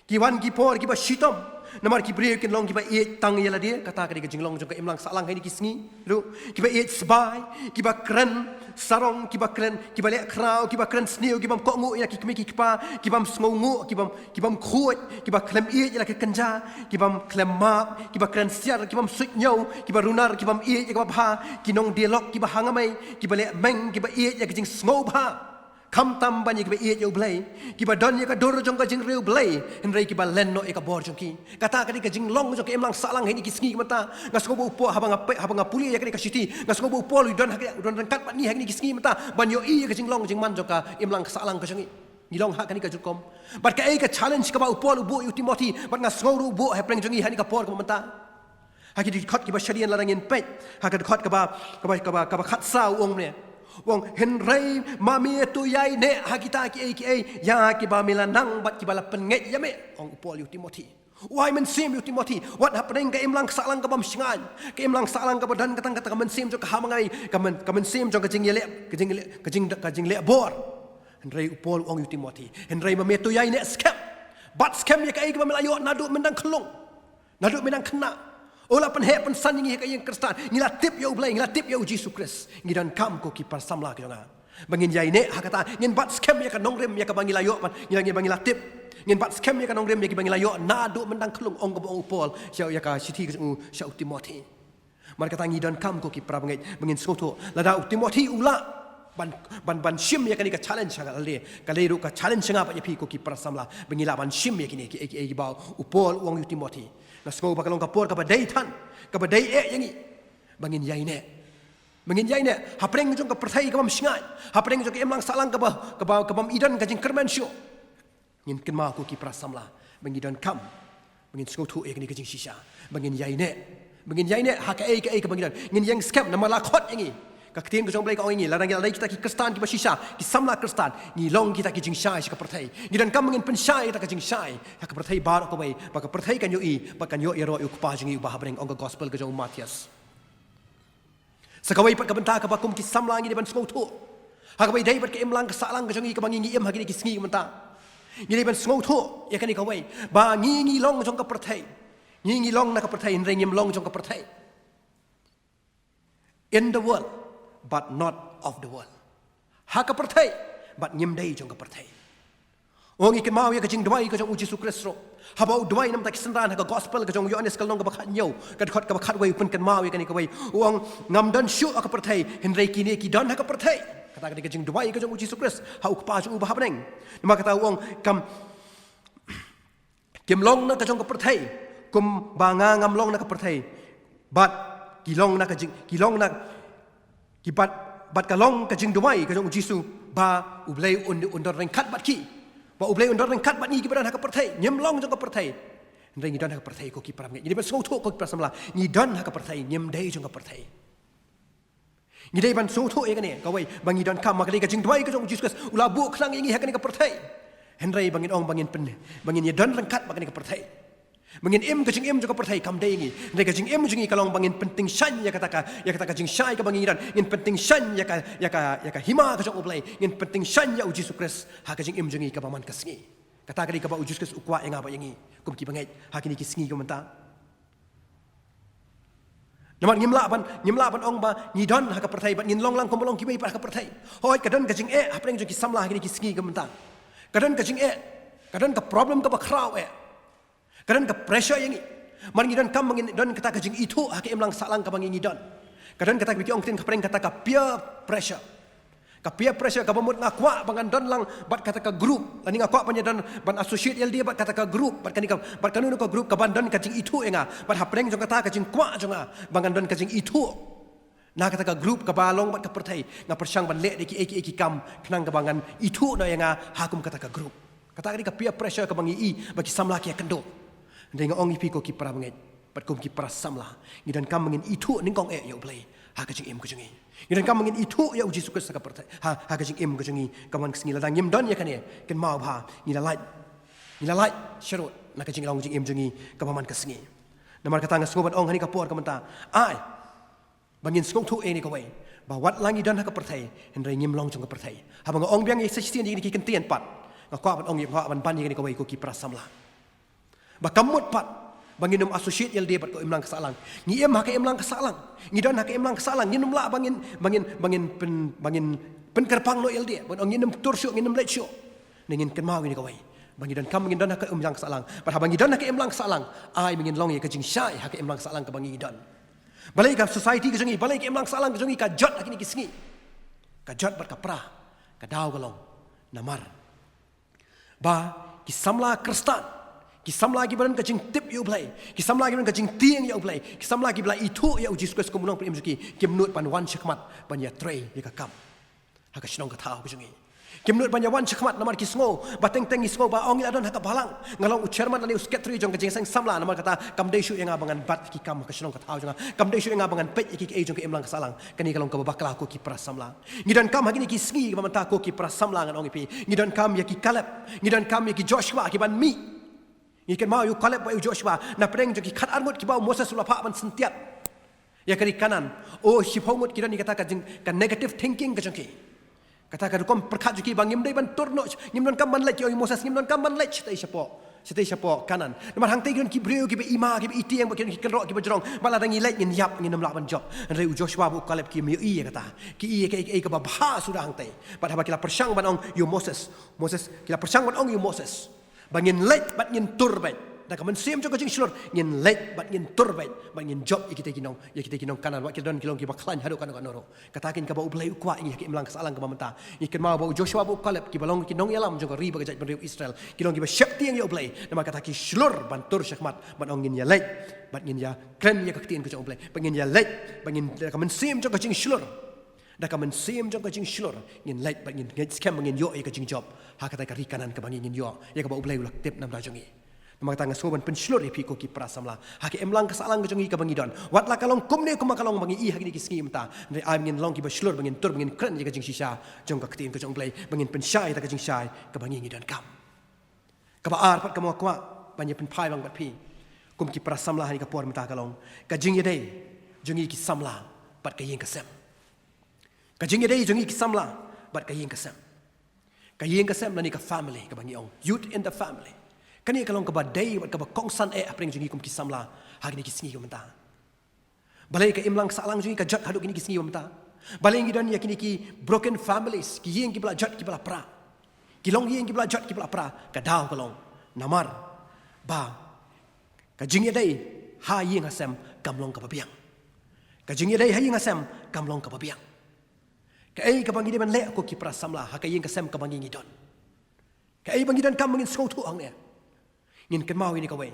ki wan ki por kiba shitom. Namar ki briew kin long kiba ïeit tang ïa lade. Kata ka dei ka jinglong jong ka imlang sahlang ha kine ki sngi ruh. Kiba ïeit sbai, kiba kren sarong, kiba kren, kiba leh khraw, kiba kren sniew, kibym kohnguh ïa ki kmie ki kpa, kibym sngewnguh, kibym, kibym khuid, kiba khlem ïeit ïa la ka kynja, kibym khlem map, kiba kren siar, kibym suidñiew, kiba runar, kibym ïeit ïa kaba bha, ki nongdialog kiba hangamei, kiba leh meng, kiba ïeit ïa ka jingsngewbha. Khamtam ban ïa kiba ïeit ïa U Blei, kiba don ïa ka dur jong ka jingriewblei, hynrei kiba len noh ïa ka bor jong ki. Kata ka dei ka jinglong jong ka imlang sahlang ha kine ki sngi ka mynta. Nga sngew ba u Paul, haba nga pule, haba nga pule ïa kane ka shithi, nga sngew ba u Paul u don ha ka, u don ryngkat bad ngi ha kine ki sngi mynta ban ïohi ïa ka jinglong jingman jong ka imlang sahlang ka jong ngi. Ngi long ha kane ka jingkhum. Bad kaei ka challenge kaba u Paul u buh ïa u Timothy, bad nga sngew ruh u buh hapdeng jong ngi ha kane ka por ka mynta. Ha ki dkhot kiba shadien lada ngin peit, ha ka dkhot kaba, kaba, kaba, kaba khatsaw u ong kumne. U ong, hynrei ma me to ïaineh ha kita kiei kiei ïa kiba me la nang bad kiba la pynngeit ïa me, ong u Paul ïa u Timothy. U ai mynsiem ïa u Timothy, wat hapdeng ka imlang sahlang kabym shngaiñ, ka imlang sahlang kaba don ka tang kata ka mynsiem jong ka hamangai, ka myn-, ka mynsiem jong ka jingïaleh, ka jingleh, ka jing, ka jingleh bor. Hynrei u Paul u ong ïa u Timothy, hynrei ma me to ïaineh skhem, bat skhem ïa kaei kaba me la ïoh naduh me dang khyllung. Naduh me dang khynnah. U la pynheh pynsan ïa ngi ha ka ïing Khristan. Ngi la tip ïa U Blei, ngi la tip ïa U Jisu Khrist. Ngi donkam ko ki para samla ka jong nga ba ngin ïaineh ha kata, ngin bat skhem ïa ka nongrim ïa kaba ngi la ïoh, ban, ïa ngi ba ngi la tip. Ngin bat skhem ïa ka nongrim ïa kaba ngi la ïoh naduh me dang khyllung, ong kaba ong u Paul sha, ïa ka shithi ka jong u sha u Timothy. Namar kata ngi donkam ko ki para bangeit ba ngin sngewthuh. Lada u Timothy u lah ban, ban, ban shim ïa kane ka challenge ha ka lade, ka lade ruh ka challenge ha nga bad ïa phi ko ki para samla ba ngi lah ban shim ïa kine kiei kiei kiba u Paul u ong ïa u Timothy. Nga sngew ba ka long ka por kaba dei than, kaba dei eh ïa ngi ba ngin ïaineh. Ba ngin ïaineh hapdeng jong ka pyrthei kabym shngaiñ, hapdeng jong ka imlang sahlang kaba, kaba, kabym i don ka jingkyrmen shuh. Ngin kynmaw ko ki para samla ba ngi donkam ba ngin sngewthuh ïa kane ka jingshisha, ba ngin ïaineh, ba ngin ïaineh ha kaei kaei kaba ngi don. Ngin ïeng skhem namar la khot ïa ngi. Ka ktien ka jong U Blei ka ong ïa ngi, lada ngi la dei kita ki Khristan kiba shisha, ki samla Khristan, ngi long kita ki jingshai sha ka pyrthei. Ngi donkam ba ngin pynshai ïa kita ki jingshai ha ka pyrthei baroh kawei, ba ka pyrthei kan ïohi, ba kan ïoh ïaroh ïa u Kpa jong ngi uba ha bneng, ong ka gospel ka jong u Mathaios. Sa kawei pat ka bynta kaba kum ki samla ngi dei ban sngewthuh, ha kaba ïadei bad ka imlang ka sahlang ka jong ngi kaba ngi, ngi im ha kine ki sngi ka mynta. Ngi dei ban sngewthuh ïa kane kawei, ba ngi, ngi long jong ka pyrthei. Ngi, ngi long na ka pyrthei, hynrei ngim long jong ka pyrthei. In the world, but not of the world. Ha ka pyrthei, bad ngim dei jong ka pyrthei. Ong, ngi kynmaw ïa ka jingduwai ka jong U Jisu Khrist ruh, haba u duwai na ka bynta ki synran ha ka gospel ka jong u Ïoannis ka lynnong kaba khathynñiew, ka dkhot kaba khatwei, u pynkynmaw ïa kane kawei. U ong, ngam don shuh ha ka pyrthei, hynrei kine ki don ha ka pyrthei. Kata ka dei ka jingduwai ka jong U Jisu Khrist ha u Kpa jong u uba ha bneng. Namar kata u ong, kam, kim long na ka jong ka pyrthei, kumba nga ngam long na ka pyrthei. Bad ki long na ka jing, ki long na, ki bad, bad ka long ka jingduwai ka jong U Jisu ba U Blei un, un don ryngkat bad ki. Ba U Blei un don ryngkat bad ngi kiba don ha ka pyrthei. Ngim long jong ka pyrthei, hynrei ngi don ha ka pyrthei ko ki para bangeit. Ngi dei ban sngewthuh ko ki para samla, ngi don ha ka pyrthei, ngim dei jong ka pyrthei. Ngi dei ban sngewthuh ïa kane kawei, ba ngi donkam, ma ka dei ka jingduwai ka jong U Jisu Khrist, u la buh khnang ïa ngi ha kane ka pyrthei. Hynrei ba ngin ong, ba ngin pyn, ba ngin ïadon ryngkat bad kane ka pyrthei. Ba ngin im ka jingim jong ka pyrthei kam dei ïa ngi. Hynrei ka jingim jong ngi ka long ba ngin pyntyngshaiñ ïa kata ka, ïa kata ka jingshai kaba ngi don. Ngin pyntyngshaiñ ïa ka, ïa ka, ïa ka hima ka jong U Blei. Ngin pyntyngshaiñ ïa U Jisu Khrist ha ka jingim jong ngi kaba man ka sngi. Kata ka dei kaba U Jisu Khrist u kwah ïa nga bad ïa ngi kum ki bangeit ha kine ki sngi ka mynta. Namar ngim lah ban, ngim lah ban ong ba ngi don ha ka pyrthei bad ngin long lang kumba long kiwei pat ha ka pyrthei. Hooid, ka don ka jingeh hapdeng jong ki samla ha kine ki sngi ka mynta. Ka don ka jingeh, ka don ka problem kaba khraw eh. Ka don ka pressure ïa ngi. Namar ngi donkam ba ngin don kata ka jingithuh ha ka imlang sahlang kaba ngi, ngi don. Ka don kata kaba ki ong ktien ka pyrshah kata ka peer pressure. Ka peer pressure, kaba mut nga kwah ba ngan don lang bad kata ka group, lane nga kwah ban ïadon, ban associate ïa lade bad kata ka group, bad kane ka, bad kano kano ka group kaban don ka jingithuh ïa nga. Bad hapdeng jong kata ka jingkwah jong nga ba ngan don ka jingithuh na kata ka group kaba long bad ka pyrthei, nga pyrshang ban leh da kiei kiei ki kam khnang kaba ngan ithuh noh ïa nga ha kum kata ka group. Kata ka dei ka peer pressure kaba ngi i ba ki samla ki ïakynduh. Hynrei nga ong ïa phi ko ki para bangeit bad kum ki para samla, ngi donkam ba ngin ithuh nyngkong eh ïa U Blei ha ka jingim ka jong ngi. Ngi donkam ba ngin ithuh ïa U Jisu Khrist ha ka pyrthei, ha, ha ka jingim ka jong ngi ka man ka sngi. Lada ngim don ïa kane, kynmaw ba ngi la lait, ngi la lait sharud na ka jinglong jingim jong ngi kaba man ka sngi. Namar kata nga sngew ban ong ha kane ka por ka mynta, ai ba ngin sngewthuh ïa kane kawei, Ba wat la ngi don ha ka pyrthei, hynrei ngim long jong ka pyrthei. Haba nga ong biang ïa sa shisien ïa kine ki kyntien pat, nga kwah ban ong ïa, nga kwah ban ban ïa kane kawei ko ki para samla. Ba kam mut pat ba ngin ym associate ïalade bad ka imlang ka sahlang. Ngi im ha ka imlang ka sahlang, ngi don ha ka imlang ka sahlang, ngin ym lah ba ngin, ba ngin, ba ngin pyn, ba ngin pynkyrpang noh ïalade, ba ngin ym tur shuh, ngin ym leit shuh. Ne ngin kynmaw ïa kane kawei, ba ngi donkam ngin don ha ka imlang ka sahlang. Bad haba ngi don ha ka imlang ka sahlang, ai ba ngin long ïa ka jingshai ha ka imlang ka sahlang kaba ngi don. Balei ka society ka jong ngi, balei ka imlang ka sahlang ka jong ngi ka jot ha kine ki sngi? Ka jot bad ka pra, ka daw ka long namar ba ki samla Khristan, ki samla kiba don ka jingtip ïa U Blei, ki samla kiba don ka jingtieng ïa U Blei, ki samla kiba la ithuh ïa U Jisu Khrist kum u nongpynim jong ki, kim nud ban wan shakhmat ban ïatrei ïa ka kam ha ka shnong ka thaw ka jong ngi. Kim nud ban ïa wan shakhmat namar ki sngew ba teng teng ngi sngew ba ong ngi la don ha ka balang, nga long u chairman lane u secretary jong ka jingïaseng samla, namar kata kam dei shuh ïa nga ba ngan bat ki kam ha ka shnong ka thaw jong nga, kam dei shuh ïa nga ba ngan peit ïa ki kaei jong ka imlang ka sahlang. Kane ka long kaba bakla ko ki para samla. Ngi donkam ha kine ki sngi kaba mynta ko ki para samla, ngan ong ïa phi, ngi donkam ïa ki Kaleb, ngi donkam ïa ki Joshua kiban mih. Ngi kynmaw ïa u Kaleb bad ïa u Joshua, na pdeng jong ki khatar ngut kiba u Moses u la phah ban syntiat ïa ka ri Kanaan. Oh, shiphew ngut ki don ïa kata ka jing, ka negative thinking ka jong ki, kata ka rukom pyrkhat jong ki ba ngim dei ban tur noh, ngim donkam ban leit, ong ïa u Moses, ngim donkam ban leit shatei shapoh, shatei shapoh Kanaan. Namar hangtei ki don ki briew kiba ima, kiba itieng, bad ki don ki kynroh kiba jrong, bad lada ngi leit ngin ïap, ngin ym lah ban jop. Hynrei u Joshua bad u Kaleb kim ïohi ïa kata. Ki ïohi ïa kaei kaei kaba bha suda hangtei. Bad haba ki la pyrshang ban ong ïa u Moses, Moses, ki la pyrshang ban ong ïa u Moses ba ngin leit bad ngin tur beit da ka mynsiem jong ka jingshlur, ngin leit bad ngin tur beit, bad ngin jop ïa kita ki nong, ïa kita ki nong Kanaan, wat ki don ki long kiba khlaiñ haduh katno katno ruh. Kata kein kaba U Blei u kwah ïa ngi ha ka imlang ka sahlang kaba mynta. Ngi kynmaw ba u Joshua bad u Kaleb kiba long ki nongïalam jong ka ri bad ka jaitbynriew Israel, ki long kiba sheptieng ïa U Blei. Namar kata ki shlur ban tur shakhmat, ban ong ngin ïaleit bad ngin ïakren ïa ka ktien ka jong U Blei, bad ngin ïaleit bad ngin, da ka mynsiem jong ka jingshlur, da ka mynsiem jong ka jingshlur, ngin leit bad ngin ngeit skhem ba ngin ïoh ïa ka jingjop ha kata ka ri Kanaan kaba ngi ngin ïoh, ïa kaba U Blei u la tip namar jong ngi. Namar kata nga sngew ban pynshlur ïa phi ko ki para samla ha ka imlang ka sahlang ka jong ngi kaba ngi don. Wat la ka long kumne kumba ka long ba ngi ïohi ha kine ki sngi mynta, hynrei ai ba ngin long kiba shlur, ba ngin tur, ba ngin kren ïa ka jingshisha jong ka ktien ka jong U Blei, ba ngin pynshai ïa ka jingshai kaba ngi ngi donkam. Kaba ar pat kaba nga kwah ban ïa pynphai lang bad phi kum ki para samla ha kane ka por mynta ka long ka jingïadei jong ngi ki samla bad ka ïing ka sem. Ka jingïadei jong ngi ki samla bad ka ïing ka sem. Ka ïing ka sem lane ka family kaba ngi ong, youth in the family. Kane ka long kaba dei bad kaba kongsan eh hapdeng jong ngi kum ki samla ha kine ki sngi kaba mynta. Balei ka imlang ka sahlang jong ngi ka jot haduh kine ki sngi ba mynta? Balei ngi don ïa kine ki broken families, ki ïing kiba la jot kiba la pra, ki longïing kiba la jot kiba la pra? Ka daw ka long namar ba ka jingïadei ha ïing ha sem kam long kaba biang. Ka jingïadei ha ïing ha sem kam long kaba biang. Kaei kaba ngi dei ban leh ko ki para samla ha ka ïing ka sem kaba ngi ngi don? Kaei ba ngi donkam ba ngin sngewthuh hangne? Ngin kynmaw ïa kane kawei,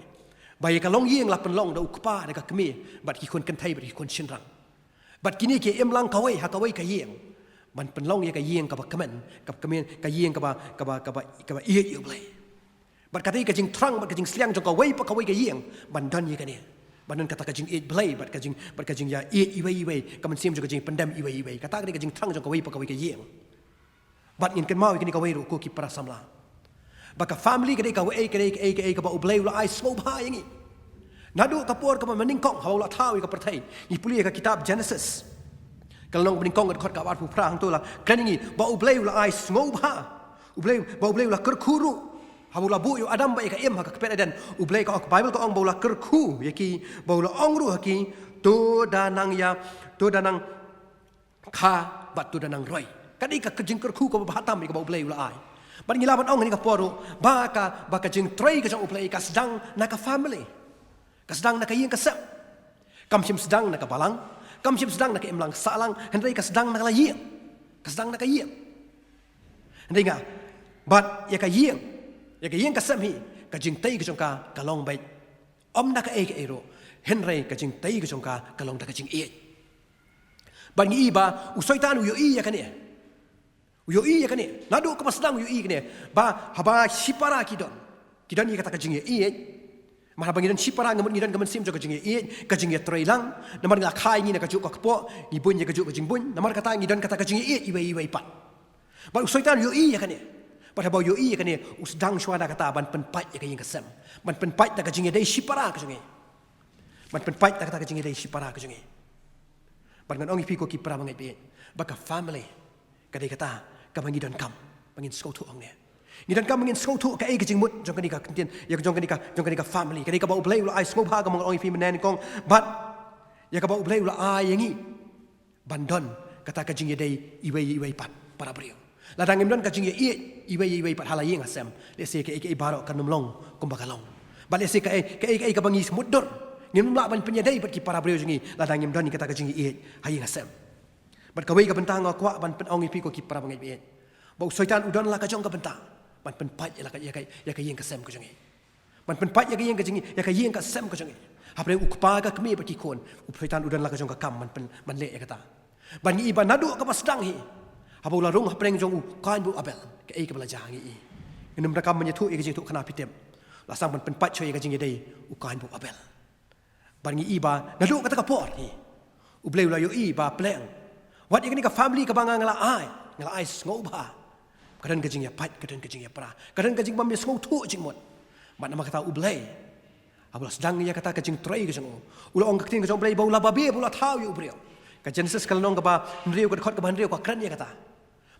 ba ïa ka longïing la pynlong da u kpa, da ka kmie, bad ki khun kynthei bad ki khun shynrang. Bad kine ki im lang kawei ha kawei ka ïing ban pynlong ïa ka ïing kaba kmen, kaba kmen, ka ïing kaba, kaba, kaba, kaba ïeit ïa U Blei. Bad kata ka jingthrang bad ka jingsliang jong kawei pa kawei ka ïing ban don ïa kane, ban don kata ka jingïeit Blei bad ka jing, bad ka jingïaieit iwei iwei, ka mynsiem jong ka jingpyndem iwei iwei. Kata ka dei ka jingthrang jong kawei pa kawei ka ïing. Bad ngin kynmaw ïa kane kawei ruh ko ki para samla, ba ka family ka dei kawei, ka dei, ka dei, ka dei kaba U Blei u la ai sngewbha ïa ngi. Naduh ka por kaba nyngkong haba u la thaw ïa ka pyrthei, ngi pule ïa ka kitab Genesis, ka lynnong banyngkong, ka dkhot kaba arphew phra, hangto la kren ïa ngi ba U Blei u la ai sngewbha. U Blei, ba U Blei u la kyrkhu ruh haba u la buh ïa u Adam bad ïa ka Im ha ka kper Eden. U Blei ka ong, Bible ka ong ba u la kyrkhu ïa ki, ba u la ong ruh ha ki, to da nang ïa, to da nang kha bad to da nang roi. Ka dei ka jingkyrkhu kaba bha tam ïa kaba U Blei u la ai. Bad ngi lah ban ong ha kane ka por ruh ba ka, ba ka jingtrei ka jong U Blei ka sdang na ka family, ka sdang na ka ïing ka sem. Kam shym sdang na ka balang, kam shym sdang na ka imlang sahlang, hynrei ka sdang na ka la ïing, ka sdang na ka ïing. Hynrei nga, bad ïa ka ïing, ïa ka ïing ka sem hi, ka jingtei ka jong ka ka long beit ym da kaei kaei ruh, hynrei ka jingtei ka jong ka ka long da ka jingïeit. Bad ngi i ba u Soitan u ïohi ïa kane. U ïohi ïa kane. Naduh kaba sdang u ïohi ïa kane, ba haba shipara ki don, ki don ïa kata ka jingïeit. Namar haba ngi don shipara, nga mut ngi don ka mynsiem jong ka jingïeit, ka jingïatreilang. Namar nga kha ïa ngi na kajuh ka kpoh, ngi buiñ ïa kajuh ka jingbuiñ. Namar kata ngi don kata ka jingïeit iwei iwei pat. Bad u Soitan u ïohi ïa kane. Bad haba u ïohi ïa kane, u sdang shuwa da kata ban pynpait ïa ka ïing ka sem, ban pynpait da ka jingïadei shipara ka jong ngi, ban pynpait da kata ka jingïadei shipara ka jong ngi. Bad ngan ong ïa phi ko ki para bangeit baieit, ba ka family ka dei kata kaba ngi donkam ba ngin sngewthuh hangne. Ngi donkam ba ngin sngewthuh kaei ka jingmut jong kane ka ktien, ïa jong kane ka, jong kane ka family. Ka dei kaba U Blei u la ai sngewbha, kumba ngan ong ïa phi mynne nyngkong, bad ïa kaba U Blei u la ai ïa ngi ban don kata ka jingïadei iwei ïa iwei pat para briew. Lada ngim don ka jingïaieit iwei ïa iwei pat ha la ïing ha sem, lehse kaei kaei baroh kan ym long kumba ka long. Bad lehse kaei kaei kaei kaba ngi mutdur, ngim lah ban pynïadei bad ki para briew jong ngi lada ngim don ïa kata ka jingïaieit ha ïing ha sem. Bad kawei ka bynta nga kwah ban pyn-ong ïa phi ko ki para bangeit baieit, ba u Soitan u don la ka jong ka bynta ban pynpait ïa la ka, ïa ka, ïa ka ïing ka sem ka jong ngi. Ban pynpait ïa ka ïing ka jong ngi, ïa ka ïing ka sem ka jong ngi. Hapdeng u kpa, ka kmie bad ki khun, u Soitan u don la ka jong ka kam ban pyn, ban leh ïa kata. Ban ngi i ba naduh kaba sdang hi, haba u la rung hapdeng jong u Kain bad u Abel, kaei kaba la jia ngi i. Ngin ym donkam ban ïathuh ïa ka jingïathuhkhana, phi tip. La sdang ban pynpait shuh ïa ka jingïadei u Kain bad u Abel. Bad ngi i ba naduh kata ka por hi, U Blei u la ïohi ba pleng, wat ïa kane ka family kaba nga, nga la ai, nga la ai sngewbha, ka don ka jingïapait, ka don ka jingïapra, ka don ka jingbym ïasngewthuh jingmut. Bad namar kata U Blei haba u la sdang ïa kata ka jingtrei ka jong u, u la ong ka ktien ka jong U Blei ba u la babe ba u la thaw ïa u briew. Ka Genesis ka lynnong kaba hynriew, ka dkhot kaba hynriew ka kren ïa kata.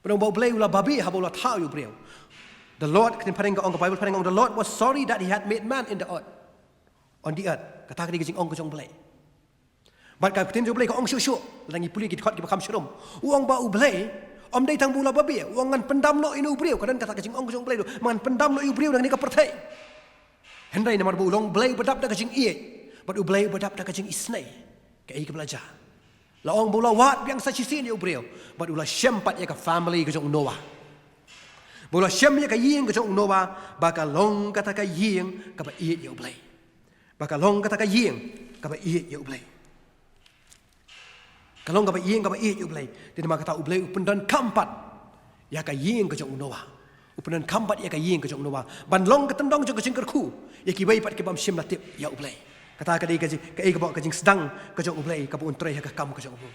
Ba ong ba U Blei u la babe haba u la thaw ïa u briew. The Lord, ka ktien phareng ka ong, ka Bible phareng ka ong, "The Lord was sorry that he had made man in the earth, on the earth." Kata ka dei ka jingong ka jong U Blei. Bad ka ktien jong U Blei ka ong shuh shuh, lada ngi pule ki dkhot kiba kham sharum, u ong ba U Blei ym dei tang ba u la babe, u ong, "Ngan pyndam noh ïa une u briew." Ka don kata ka jingong ka jong U Blei ruh, "Ngan pyndam noh ïa u briew na kane ka pyrthei." Hynrei namar ba u long U Blei uba dap da ka jingïeit bad U Blei uba dap da ka jingisynei, kaei kaba la jia? La ong ba u la wad biang sa shisien ïa u briew, bad u la shem pat ïa ka family ka jong u Noah. Ba u la shem ïa ka ïing ka jong u Noah ba ka long kata ka ïing kaba ïeit ïa U Blei. Ba ka long kata ka ïing kaba ïeit ïa U Blei. Ka long kaba ïing kaba ïeit ïa U Blei. Te namar kata U Blei u pyndonkam pat ïa ka ïing ka jong u Noah. U pyndonkam pat ïa ka ïing ka jong u Noah ban long ka tyndong jong ka jingkyrkhu ïa kiwei pat kibym shym la tip ïa U Blei. Kata ka dei ka jing, kaei kaba, ka jingsdang ka jong U Blei kaba un trei ha ka kam ka jong u.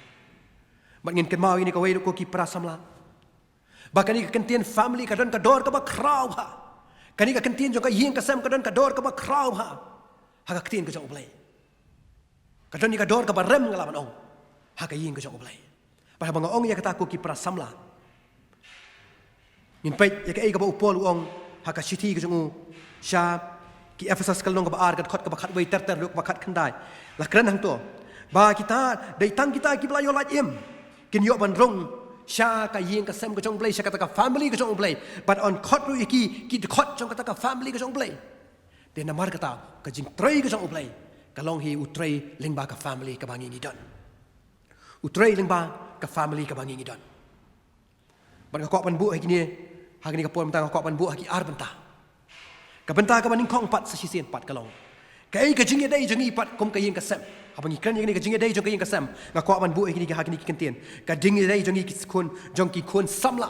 Bad ngin kynmaw ïa kane kawei ruh ko ki para samla, ba kane ka kyntien family ka don ka dor kaba khraw bha. Kane ka kyntien jong ka ïing ka sem ka don ka dor kaba khraw bha ha ka ktien ka jong U Blei. Ka don ïa ka dor kaba rem, nga lah ban ong, ha ka ïing ka jong U Blei. Bad haba nga ong ïa kata ko ki para samla, ngin peit ïa kaei kaba u Paul u ong ha ka shithi ka jong u sha ki Ephesus ka lynnong kaba ar, ka dkhot kaba khatwei ter ter haduh kaba khatkhyndai. La kren hangto ba kita, dei tang kita kiba la ïoh lait im kin ïoh ban rung sha ka ïing ka sem ka jong U Blei, sha kata ka family ka jong U Blei. Bad yn khot ruh ïa ki, ki dkhot jong kata ka family ka jong U Blei. Te namar kata ka jingtrei ka jong U Blei ka long hi u trei lyngba ka family kaba ngi ngi don. U trei lyngba ka family kaba ngi ngi don. Bad nga kwah ban buh ha kine, ha kine ka por mynta nga kwah ban buh ha ki ar bynta. Ka bynta kaba nyngkong pat sa shisien pat ka long, kaei ka jingïadei jong ngi pat kum ka ïing ka sem? Haba ngi kren ïa kane ka jingïadei jong ka ïing ka sem, nga kwah ban buh ha kine, ha kine ki kyntien. Ka jingïadei jong ngi ki khun, jong ki khun samla,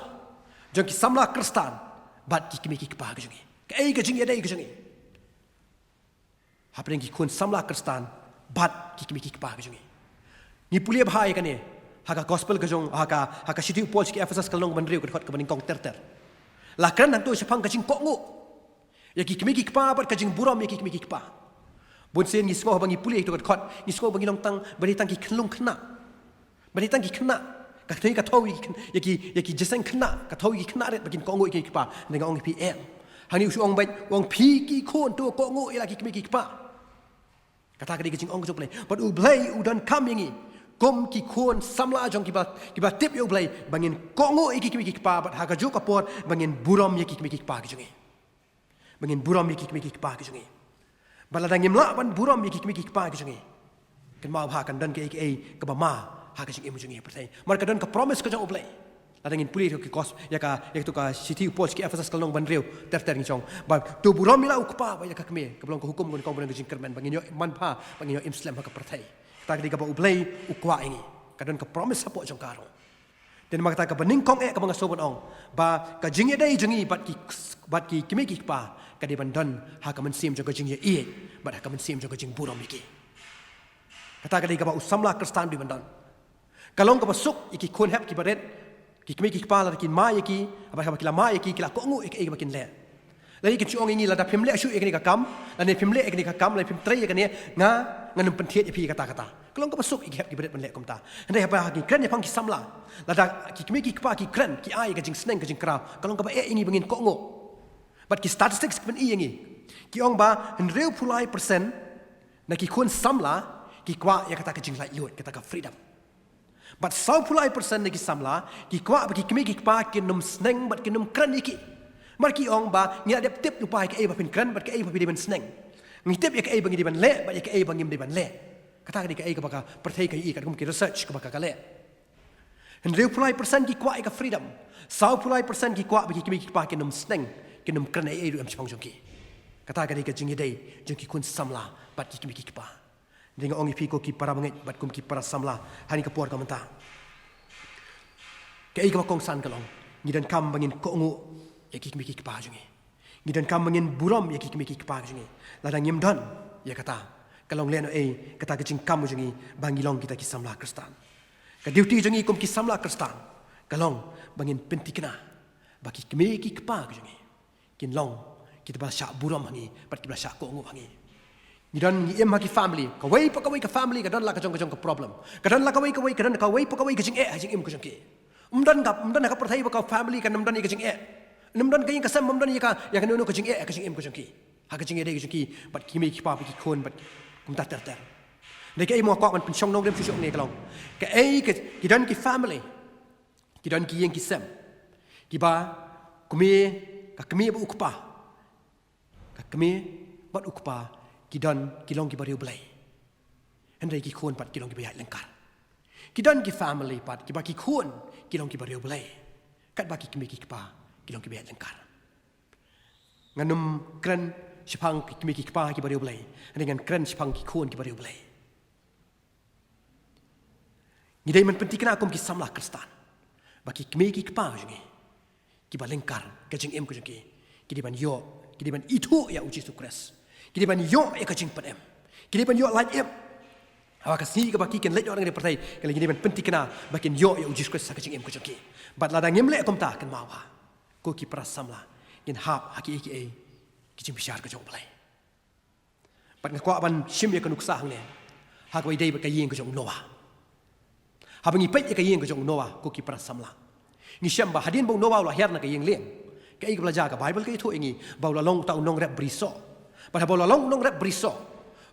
jong ki samla Khristan bad ki kmie ki kpa ka jong ngi. Kaei ka jingïadei ka jong ngi hapdeng ki khun samla Khristan bad ki kmie ki kpa ka jong ngi? Ngi pule bha ïa kane ha ka gospel ka jong, ha ka, ha ka shithi u Paul sha ki Ephesus ka lynnong kaba hynriew, ka dkhot kaba nyngkong ter ter. La kren hangto shaphang ka jingkohnguh ïa ki kmie ki kpa bad ka jingburom ïa ki kmie ki kpa. Bunsien ngi sngew haba ngi pule ïa kito ki dkhot, ngi sngew ba ngi long tang, ba dei tang ki khyllung khynnah. Ba dei tang ki khynnah. Ka thew, ka thew ïa ki khyn-, ïa ki, ïa ki jingïaseng khynnah, ka thew ïa ki khynnah rit ba kin kohnguh ïa ki kpa. Hynrei nga ong ïa phi em. Hangne u shu ong beit, u ong, phi ki khun, to kohnguh ïa la ki kmie ki kpa. Kata ka dei ka jingong ka jong U Blei. Bad U Blei u donkam ïa ngi kum ki khun samla jong kiba, kiba tip ïa U Blei, ba ngin kohnguh ïa ki kmie ki kpa, bad ha kajuh ka por ba ngin burom ïa ki kmie ki kpa ki jong ngi. Ba ngin burom ïa ki kmie ki kpa ki jong ngi. Bad lada ngim lah ban burom ïa ki kmie ki kpa ki jong ngi, kynmaw bha, kan don kaei kaei kaba ma ha ka jingim jong ngi ha pyrthei. Namar ka don ka promise ka jong U Blei. Lada ngin pule ïa ki kos, ïa ka, ïa kato ka shithi u Paul sha ki Ephesus ka lynnong ba hynriew ter ter, ngi ong ba to burom ïa la u kpa bad ïa la ka kmie, kaba long ka hukum kaba nyngkong, ba don ka jingkyrmen, ba ngin ïoh man bha, ba ngin ïoh im slem ha ka pyrthei. Kata ka dei kaba U Blei u kwah ïa ngi. Ka don ka promise hapoh jong ka ruh. Te namar kata kaba nyngkong eh kaba nga sngew ban ong, ba ka jingïadei jong ngi bad ki, bad ki kmie ki kpa, ka dei ban don ha ka mynsiem jong ka jingïaieit bad ha ka mynsiem jong ka jingburom ïa ki. Kata ka dei kaba u samla Khristan u dei ban don. Ka long kaba suk ïa ki khun hep kiba rit, ki kmie ki kpa, lada kin ma ïa ki, haba, haba ki la ma ïa ki, ki la kohnguh ïa kaei kaba kin leh. Lada kin shu ong ïa ngi, lada phim leh shuh ïa kane ka kam, lada phim leh ïa kane ka kam, lada phim trei ïa kane, nga, ngan ym pynthied ïa phi ïa kata kata. Ka long kaba suk ïa ki hep ki barit ban leh kumta. Hynrei haba ngi kren shaphang ki samla, lada ki kmie ki kpa ki kren, ki ai ka jingsneng ka jingkraw, ka long kaba eh ïa ngi ba ngin kohnguh. Bad ki statistics ki pyni ïa ngi, ki ong ba hynriewphew lai percent na ki khun samla ki kwah ïa kata ka jinglaitluid, kata ka freedom. Bad sawphew lai percent na ki samla ki kwah ba ki kmie ki kpa kin ym sneng bad kin ym kren ïa ki. Namar ki ong ba ngi la dep tip lypa ïa kaei ba phin kren bad kaei ba phi dei ban sneng. Ngi tip ïa kaei ba ngi dei ban leh bad ïa kaei ba ngim dei ban leh. Kata ka dei kaei kaba ka pyrthei ka ïohi katkum ki research kaba ka ka leh. Hynriewphew lai percent ki kwah ïa ka freedom. Sawphew lai percent ki kwah ba ki kmie ki kpa kin ym sneng, kin ym kren ei ei ruh em shaphang jong ki. Kata ka dei ka jingïadei jong ki khun samla bad ki kmie ki kpa. Hynrei nga ong ïa phi ko ki para bangeit bad kum ki para samla ha kane ka por ka mynta, kaei kaba kongsan ka long, ngi donkam ba ngin kohnguh ïa ki kmie ki kpa jong ngi. Ngi donkam ba ngin burom ïa ki kmie ki kpa jong ngi. Lada ngim don ïa kata, ka long lehnohei kata ka jingkam jong ngi ba ngi long kita ki samla Khristan. Ka duty jong ngi kum ki samla Khristan ka long ba ngin pynthikna ba ki kmie ki kpa jong ngi kin long kita ba shah burom ha ngi bad kiba shah kohnguh ha ngi. Ngi don, ngi im ha ki family, kawei pa kawei ka family ka don la ka jong ka jong ka problem, ka don la kawei kawei, ka don kawei pa kawei ka jingeh ha jingim ka jong ki. Ym don ka, ym don ha ka pyrthei ba ka family kan ym don ïa ka jingeh. Ym don ka ïing ka sem ym don ïa ka, ïa kano kano ka jingeh ha ka jingim ka jong ki, ha ka jingïadei ka jong ki bad ki kmie ki kpa bad ki khun bad kumta ter ter. Dei kaei mo kwah ban pynshong nongrim shuh shuh ne ka long, kaei ka, ki don ki family, ki don ki ïing ki sem kiba kmie, ka kmie bad u kpa, ka kmie bad u kpa ki don, ki long kiba riewblei. Hynrei ki khun pat ki long kiba ïaid lyngkar. Ki don ki family pat kiba ki khun ki long kiba riewblei, katba ki kmie ki kpa ki long kiba ïaid lyngkar. Ngan ym kren shaphang ki kmie ki kpa kiba riewblei, hynrei ngan kren shaphang ki khun kiba riewblei. Ngi dei ban pynthikna kum ki samla Khristan ba ki kmie ki kpa jong ngi kiba lyngkar, ka jingim ka jong ki ki dei ban ïoh, ki dei ban ithuh ïa u Jisu Khrist, ki dei ban ïoh ïa ka jingpynim, ki dei ban ïoh lait im. Ha ka sngi kaba ki kin leit noh na ka pyrthei, ka long ngi dei ban pynthikna ba kin ïoh ïa u Jisu Khrist ha ka jingim ka jong ki. Bad lada ngim leh kumta, kynmaw ha, ko ki para samla, ngin hap ha kiei kiei ki jingbishar ka jong U Blei. Bad nga kwah ban shim ïa ka nuksa hangne ha kaba ïadei bad ka ïing ka jong u Noah. Haba ngi peit ïa ka ïing ka jong u Noah, ko ki para samla, ngi shem ba hadien ba u Noah u la hiar na ka ïing lieng, kaei kaba la jia? Ka Baibl ka ïathuh ïa ngi ba u la long uta u nongrep brisoh. Bad haba u la long u nongrep brisoh,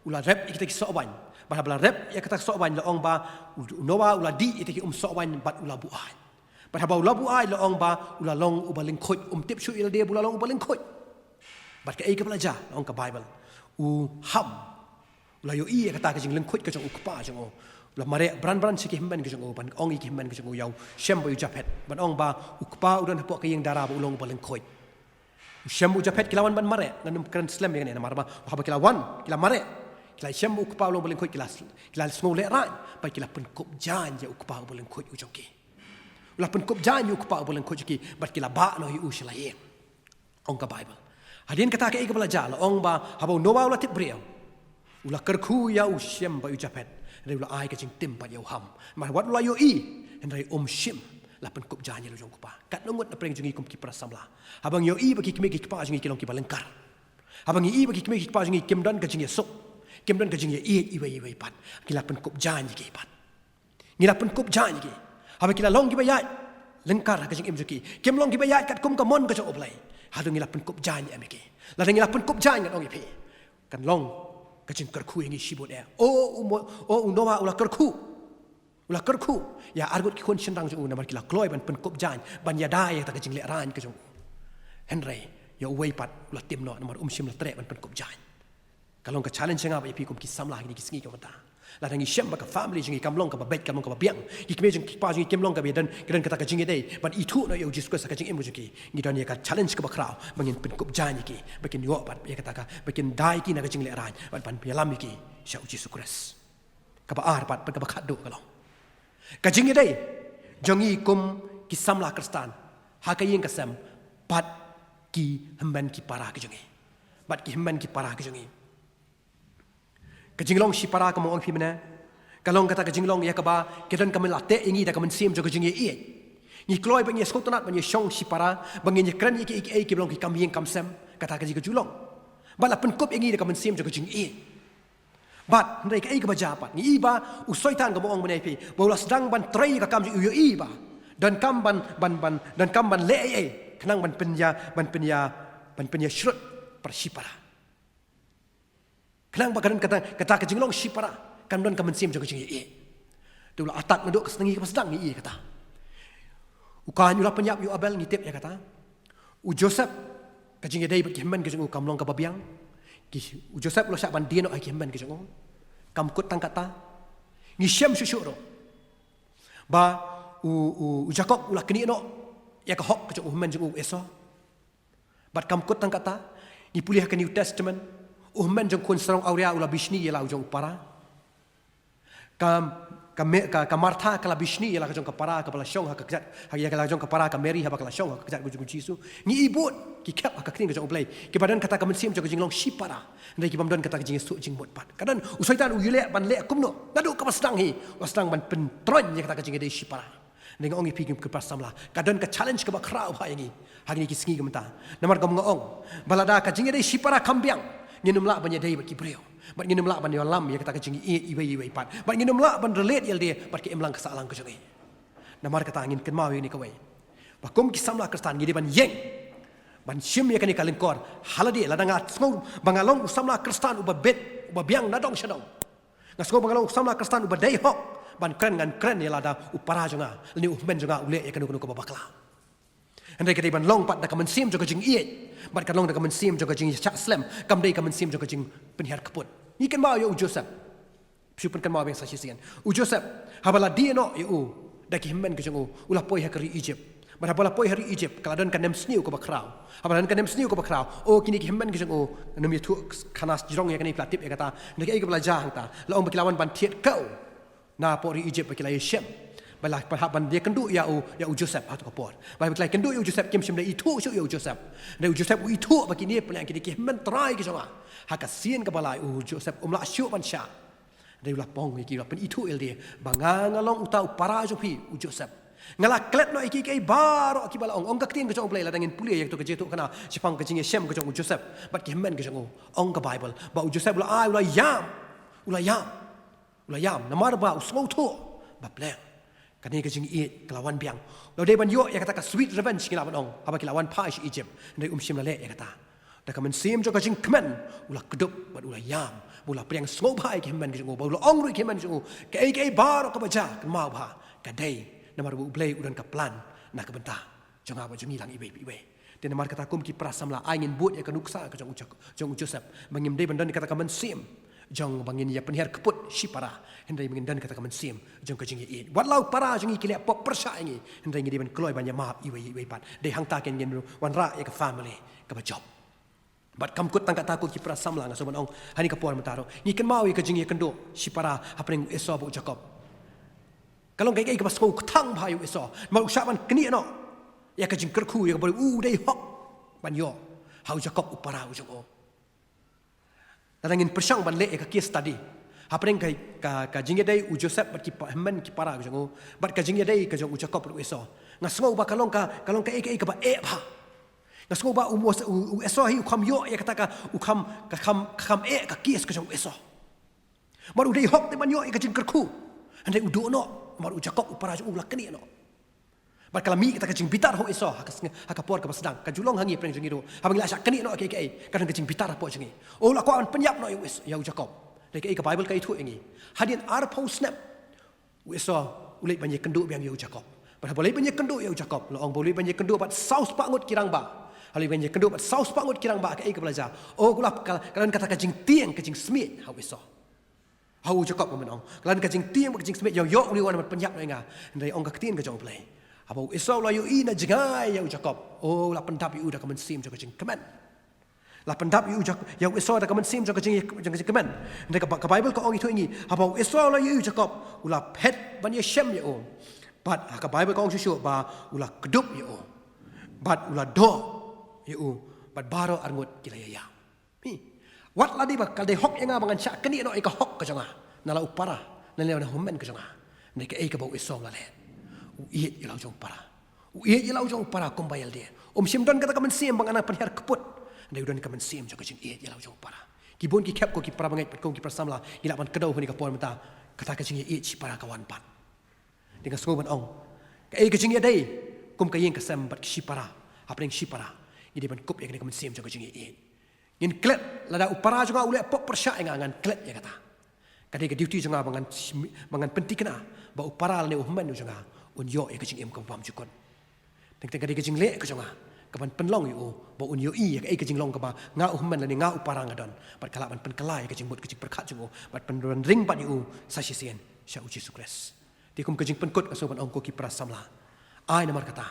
u la rep ïa kita ki sohwaiñ. Bad haba la rep ïa kata ka sohwaiñ, la ong ba u Noah u la dih ïa kita ki um sohwaiñ bad u la buaid. Bad haba u la buaid, la ong ba u la long uba lyngkhuid, um tip shuh ïa lade ba u la long uba lyngkhuid. Bad kaei kaba la jia? La ong ka Baibl, u Ham u la ïohi ïa kata ka jinglyngkhuid ka jong u kpa jong u. U la mareh bran bran sha ki hynmen ka jong u, ban ong ïa ki hynmen ka jong u, ïa u Shem bad u Japhet, ban ong ba u kpa u don hapoh ka ïing dara ba u long uba lyngkhuid. U Shem u Japhet ki la wan ban mareh, ngan ym kren slem ïa kane namar ba haba ki la wan, ki la mareh, ki la shem ba u kpa u long uba lyngkhuid, ki la, ki la sngew lehraiñ bad ki la pynkup jaiñ ïa u kpa uba lyngkhuid u jong ki. U la pynkup jaiñ ïa u kpa uba lyngkhuid jong ki bad ki la bah noh ïa u sha la ïing. Ong ka Baibl, hadien kata kaei kaba la jia? La ong ba haba u Noah u la tip briew, u la kyrkhu ïa u Shem bad u Japhet, hynrei u la ai ka jingtim pat ïa u Ham. Namar wat u la ïohi, hynrei um shym la pynkup jaiñ ïa la u jong u kpa. Katno ngut na pdeng jong ngi kum ki para samla, haba ngi ïohi ba ki kmie ki kpa jong ngi ki long kiba lyngkar, haba ngi ïohi ba ki kmie ki kpa jong ngi kim don ka jingïasuk, kim don ka jingïaieit iwei iwei pat, ngi la pynkup jaiñ ïa ki pat. Ngi la pynkup jaiñ ïa ki. Haba ki la long kiba ïaid lyngkar ha ka jingim jong ki, kim long kiba ïaid katkum ka mon ka jong U Blei, hato ngi la pynkup jaiñ em ïa ki? Lada ngi la pynkup jaiñ, ngan ong ïa phi, kan long ka jingkyrkhu ïa ngi shibun eh. O u Mo-, o u Noah u la kyrkhu, u la kyrkhu ïa arngut ki khun shynrang jong u namar ki la kloi ban pynkup jaiñ, ban ïada ïa kata ka jinglehraiñ ka jong u. Hynrei ïa uwei pat u la tim noh namar um shym la treh ban pynkup jaiñ. Ka long ka challenge ïa nga bad ïa phi kum ki samla ha kine ki sngi ka mynta. Lada ngi shem ba ka family jong ngi kam long kaba beit, kam long kaba biang, ki kmie jong ngi, ki kpa jong ngi kim long kaba ïadon, ki don kata ka jingïadei ban ithuh noh ïa u Jisu Khrist ha ka jingim ka jong ki, ngi don ïa ka challenge kaba khraw ba ngin pynkup jaiñ ïa ki, ba kin ïoh pat ïa kata ka, ba kin da ïa ki na ka jinglehraiñ bad ban ïalam ïa ki sha u Jisu Khrist. Kaba ar pat, bad kaba khatduh ka long ka jingïadei jong ngi kum ki samla Khristan ha ka ïing ka sem bad ki hynmen ki para ki jong ngi, bad ki hynmen ki para ki jong ngi. Ka jinglong shipara, kumba nga ong ïa phi mynne, ka long kata ka jinglong ïa kaba ka don ka myntoi ïa ngi da ka mynsiem jong ka jingïaieit. Ngi kloi ba ngin ïa sngewtynnat, ba ngin ïa shong shipara, ba ngin ïa kren ïa kiei kiei kiba long ki kam ïing kam sem, kata ka jingkyrkhu long. Bad la pynkup ïa ngi da ka mynsiem jong ka jingïaieit. Bad hynrei kaei kaba jia pat, ngi i ba u Soitan, kumba ong mynne ïa phi, ba u la sdang ban trei ka kam jong u, ïohi ba donkam ban, ban, ban, donkam ban leh ei ei khnang ban pynïa, ban pynïa, ban pynïa shrut para shipara. Khnang ba ka don kata, kata ka jinglong shipara kan don ka mynsiem jong ka jingïeit. Te u la attack naduh ka sngi kaba sdang, ngi i kata. U Kain u la pynïap ïa u Abel, ngi tip ïa kata. U Joseph, ka jingïadei bad ki hynmen ki jong u kam long kaba biang. Ki, u Joseph u la shah ban die noh ha ki hynmen ki jong u. Kam kut tang kata, ngi shem shuh shuh ruh ba u, u, u Jakob u la knieh noh ïa ka hok ka jong u hynmen jong u, u Esau. Bad kam kut tang kata, ngi pule ha ka New Testament, u hynmen jong u khun sarong awria u la bishni ïa la u jong u para. Ka, ka, me, ka, ka Martha ka la bishni ïa la ka jong ka para kaba la shong ha ka kjat, ha ïa la ka jong ka para ka Mary, haba ka la shong ha ka kjat ka jong u Jisu. Ngi i bun ki khep ha ka ktien ka jong U Blei kiba don kata ka mynsiem jong ka jinglong shipara, hynrei ki bym don kata ka jingïasoh jingmut pat. Ka don, u Soitan u ïaleh ban leh kumno? Naduh kaba sdang hi u la sdang ban pyntroiñ ïa kata ka jingïadei shipara. Hynrei nga ong ïa phi ki para samla, ka don ka challenge kaba khraw bha ïa ngi ha kine ki sngi ka mynta. Namar kum nga ong ba lada ka jingïadei shipara kam biang, ngin ym lah ban ïadei bad ki briew, bad ngin ym lah ban ïalam ïa kata ka jingïeit iwei ïa iwei pat, bad ngin ym lah ban relate ïalade bad ka imlang ka sahlang ka jong ngi. Namar kata ngin kynmaw ïa kane kawei, ba kum ki samla Khristan ngi dei ban ïeng ban shim ïa kane ka lyngkor. Ha lade lada nga sngew ba nga long u samla Khristan uba bit, uba biang na dong sha dong, nga sngew ba nga long u samla Khristan uba dei hok ban kren, ngan kren ïa lada u para jong nga lane u hynmen jong nga u leh ïa kano kano kaba bakla. Hynrei ka dei ban long pat da ka mynsiem jong ka jingïeit, bad kan long da ka mynsiem jong ka jingïashah slem, kam dei ka mynsiem jong ka jingpynhiar kput. Ngi kynmaw ïa u Joseph. Shu pynkynmaw biang sa shisien. U Joseph, haba la die noh ïa u da ki hynmen ki jong u, u la poi ha ka ri Egypt. Bad haba la poi ha ri Egypt, ka la don ka nemsniew kaba khraw. Haba la don ka nemsniew kaba khraw, o kine ki hynmen ki jong u, ngim ïathuh khana jrong ïa kane, phi la tip ïa kata. Hynrei kaei kaba la jia hangta? La ong ba ki la wan ban thied kew na pdeng ri Egypt, ba ki la ïashem, ba la hap ban ïakynduh ïa u, ïa u Joseph ha kato ka por. Ba ki la ïakynduh ïa u Joseph, kim shym da ithuh shuh ïa u Joseph. Hynrei u Joseph u ithuh ba kine pynlong, kine ki hynmen trai ki jong nga. Ha ka sien kaba lai u Joseph um lah shuh ban shah. Hynrei u la pong ïa ki, u la pynithuh ïalade ba nga, nga long uta u para jong phi, u Joseph. Nga la klet noh ïa kiei kiei baroh kiba la ong. Ong ka ktien ka jong U Blei, lada ngin pule ïa kato ka jingïathuhkhana shaphang ka jingïashem ka jong u Joseph bad ki hynmen ka jong u, ong ka Baibl ba u Joseph u la ai, u la ïam, u la ïam, u la ïam namar ba u sngewthuh ba pleng, kane ka jingïeit ka la wan biang. U la dei ban ïoh ïa kata ka sweet revenge, ngi lah ban ong, haba ki la wan phai sha Egypt, hynrei um shym la leh ïa kata. Da ka mynsiem jong ka jingkmen u la kdup bad u la ïam, ba u la pdiang sngewbha ïa ki hynmen ki jong u, ba u la ong ruh ïa ki hynmen ki jong u, kaei kaei baroh kaba jia, kynmaw bha, ka dei namar ba U Blei u don ka plan na ka bynta jong nga bad jong ngi lang iwei pa iwei. Te namar kata kum ki para samla, ai ngin bud ïa ka nuksa ka jong u Jo-, jong u Joseph, ba ngim dei ban don kata ka mynsiem jong ba ngin ïa pynhiar kput shipara, hynrei ba ngin don kata ka mynsiem jong ka jingïeit. Wat la u para jong ngi ki leh pop pyrshah ïa ngi, hynrei ngi dei ban kloi ban ïa map iwei iwei pat. Dei hangta kin ngin wanrah ïa ka family kaba jop. Bad kam kut tang kata, ko ki para samla, nga sngew ban ong ha kane ka por mynta ruh, ngi kynmaw ïa ka jingïakynduh shipara hapdeng u Esau bad u Jakob. Ka long kaei kaei kaba sngew kthang bha ïa u Esau, namar u shah ban knieh noh ïa ka jingkyrkhu ïa kaba u dei hok ban ïoh ha u Jakob, u para u jong u. Lada ngin pyrshang ban leh ïa ka case study hapdeng ka, ka, ka jingïadei u Joseph bad ki pa-, hynmen ki para ka jong u, bad ka jingïadei ka jong u Jakob bad u Esau, nga sngew ba ka long ka, ka long kaei kaei kaba eh bha. Nga sngew ba u Mos-, u, u Esau hi u kham ïoh ïa kata ka, u kham, ka kham, ka kham eh ka case ka jong u Esau. Namar u dei hok te ban ïoh ïa ka jingkyrkhu, hynrei u duh noh namar u Jakob, u para jong u, u la knieh noh. Bad ka la mih kata ka jingbitar ha u Esau ha ka sngi, ha ka por kaba sdang. Ka ju long ha ngi hapdeng jong ngi ruh, haba ngi la shah knieh noh kaei kaei, ka don ka jingbitar hapoh jong ngi. U la kwah ban pynïap noh ïa u Es-, ïa u Jakob. Dei kaei ka Baibl ka ïathuh ïa ngi? Hadien arphew snem u Esau u leit ban ïakynduh biang ïa u Jakob. Bad haba u leit ban ïakynduh ïa u Jakob, la ong ba u leit ban ïakynduh bad saw spah ngut ki rangbah. Haba u leit ban ïakynduh bad saw spah ngut ki rangbah, kaei kaba la jia? Oh, ka la, ka, ka don kata ka jingtieng, ka jingsmiej ha u Esau. Ha u Jakob, nga mut ban ong, ka la don ka jingtieng bad ka jingsmiej, ïoh, ïoh u leit wan ban pynïap noh ïa nga. Hynrei ong ka ktien ka jong U Blei, haba u Esau u la ïohi na jngai ïa u Jakob, oh, u la pyndap ïa u da ka mynsiem jong ka jingkmen. La pyndap ïa u Jak-, ïa u Esau da ka mynsiem jong ka jing-, jong ka jingkmen. Hynrei ka Ba-, ka Baibl ka ong ïathuh ïa ngi, haba u Esau u la ïohi ïa u Jakob, u la phet ban ïashem ïa u. Bad ha ka Baibl ka ong shuh shuh ba u la kdup ïa u, bad u la doh ïa u, bad baroh arngut ki la ïaïam. Hi. Wat la dei ba ka dei hok ïa nga ba ngan shah knieh noh ïa ka hok ka jong nga na la u para, na la u hynmen ka jong nga. Hynrei kaei kaba u Esau u la leh? U ïeit ïa la u jong u para. U ïeit ïa la u jong u para kumba ïalade. Um shym don kata ka mynsiem ba ngan nang pynhiar kput. Hynrei u don ka mynsiem jong ka jingïeit ïa la u jong u para. Ki bun ki khep ko ki para bangeit bad kum ki para samla ngi lah ban kdew ha kane ka por mynta, kata ka jingïaieit shipara ka wan pat. Te nga sngew ban ong, kaei ka jingïadei kum ka ïing ka sem bad ki shipara, hapdeng shipara ngi dei ban kup ïa kane ka mynsiem jong ka jingïaieit. Ngin klet, lada u para jong nga u leh pop pyrshah ïa nga, ngan klet ïa kata. Ka dei ka duty jong nga ba ngan, ba ngan pynthikna ba u para lane u hynmen u jong nga un ïoh ïa ka jingim kaba bymjukut. Teng teng ka dei ka jingleh ka jong nga kaban pynlong ïa u ba un ïohi ïa kaei ka jinglong kaba nga u hynmen lane nga u para nga don, bad ka lah ban pynkylla ïa ka jingmut ka jingpyrkhat jong u bad pynban ring bad ïa u sa shisien sha U Jisu Khrist. Te kum ka jingpynkut nga sngew ban ong ko ki para samla, ai namar kata,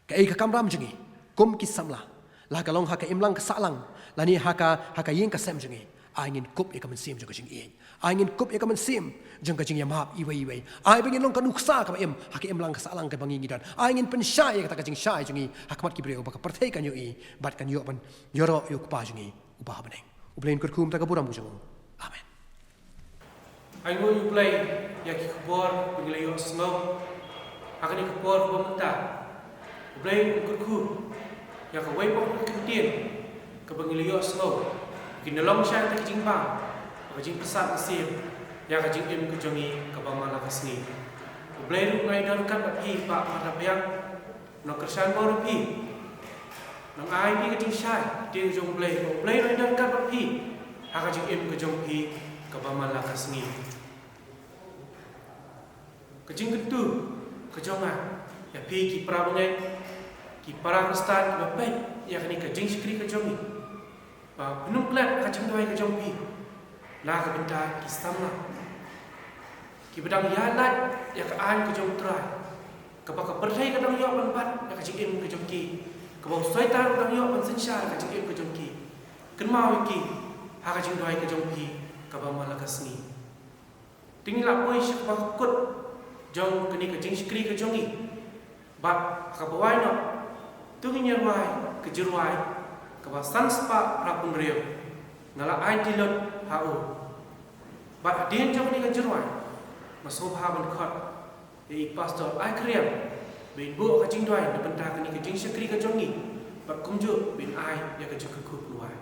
kaei ka kamram jong ngi kum ki samla, la ka long ha ka imlang ka sahlang lane ha ka, ha ka ïing ka sem jong ngi, ai ngin kup ïa ka mynsiem jong ka jingïeit. Ai ngin kup ïa ka mynsiem jong ka jingïamap iwei iwei. Ai ba ngin long ka nuksa kaba im ha ka imlang ka sahlang kaba ngi ngi don. Ai ngin pynshai ïa kata ka jingshai jong ngi ha khmat ki briew ba ka pyrthei kan ïohi bad kan ïoh ban ïaroh ïa U Kpa jong ngi uba ha bneng. U Blei un kyrkhu ïa ka burom ka jong u. Amen. Ai nguh ïa U Blei ïa ki khubor ba ngi la ïohsngew ha kane ka por kaba mynta. U Blei un kyrkhu ïa kawei pat ka ktien kaba ngi la ïohsngew, kin da long sha ka jingbam, ka jingpyrsad mynsiem ïa ka jingim ka jong ngi kaba man la ka sngi. U Blei ruh nga ai donkam bad phi, Bah Martha Biang, nongkyrshan bor ïa phi. Nang ai phi ka jingshai ktien jong U Blei, U Blei ruh ai donkam bad phi ha ka jingim ka jong phi kaba man la ka sngi. Ka jingkyntu ka jong nga ïa phi ki para bangeit, ki para Khristan kiba peit ïa kane ka jingshakri ka jong ngi, ba phin ym klet ha ka jingduwai ka jong phi na ka bynta ki samla kiba dang ïaid lait ïa ka aiñ ka jong U Trai, kaba ka pyrthei ka dang ïoh ban bat ïa ka jingim ka jong ki, kaba u Soitan u dang ïoh ban synshar ïa ka jingim ka jong ki. Kynmaw ïa ki ha ka jingduwai ka jong phi kaba man la ka sngi. Te ngin lah poi sha kaba kut jong kane ka jingshakri ka jong ngi. Bad ha kaba wai noh, to ngin ïa rwai ka jingrwai kaba san spah phra phew hynriew, Nga La Aiti Lut ha U. Bad hadien jong kane ka jingrwai, nga sngewbha ban khot ïa i Pastor Ai Khriam ba in buh ka jingduwai na bynta kane ka jingshakri ka jong ngi, bad kumjuh ba in ai ïa ka jingkyrkhu kynwai.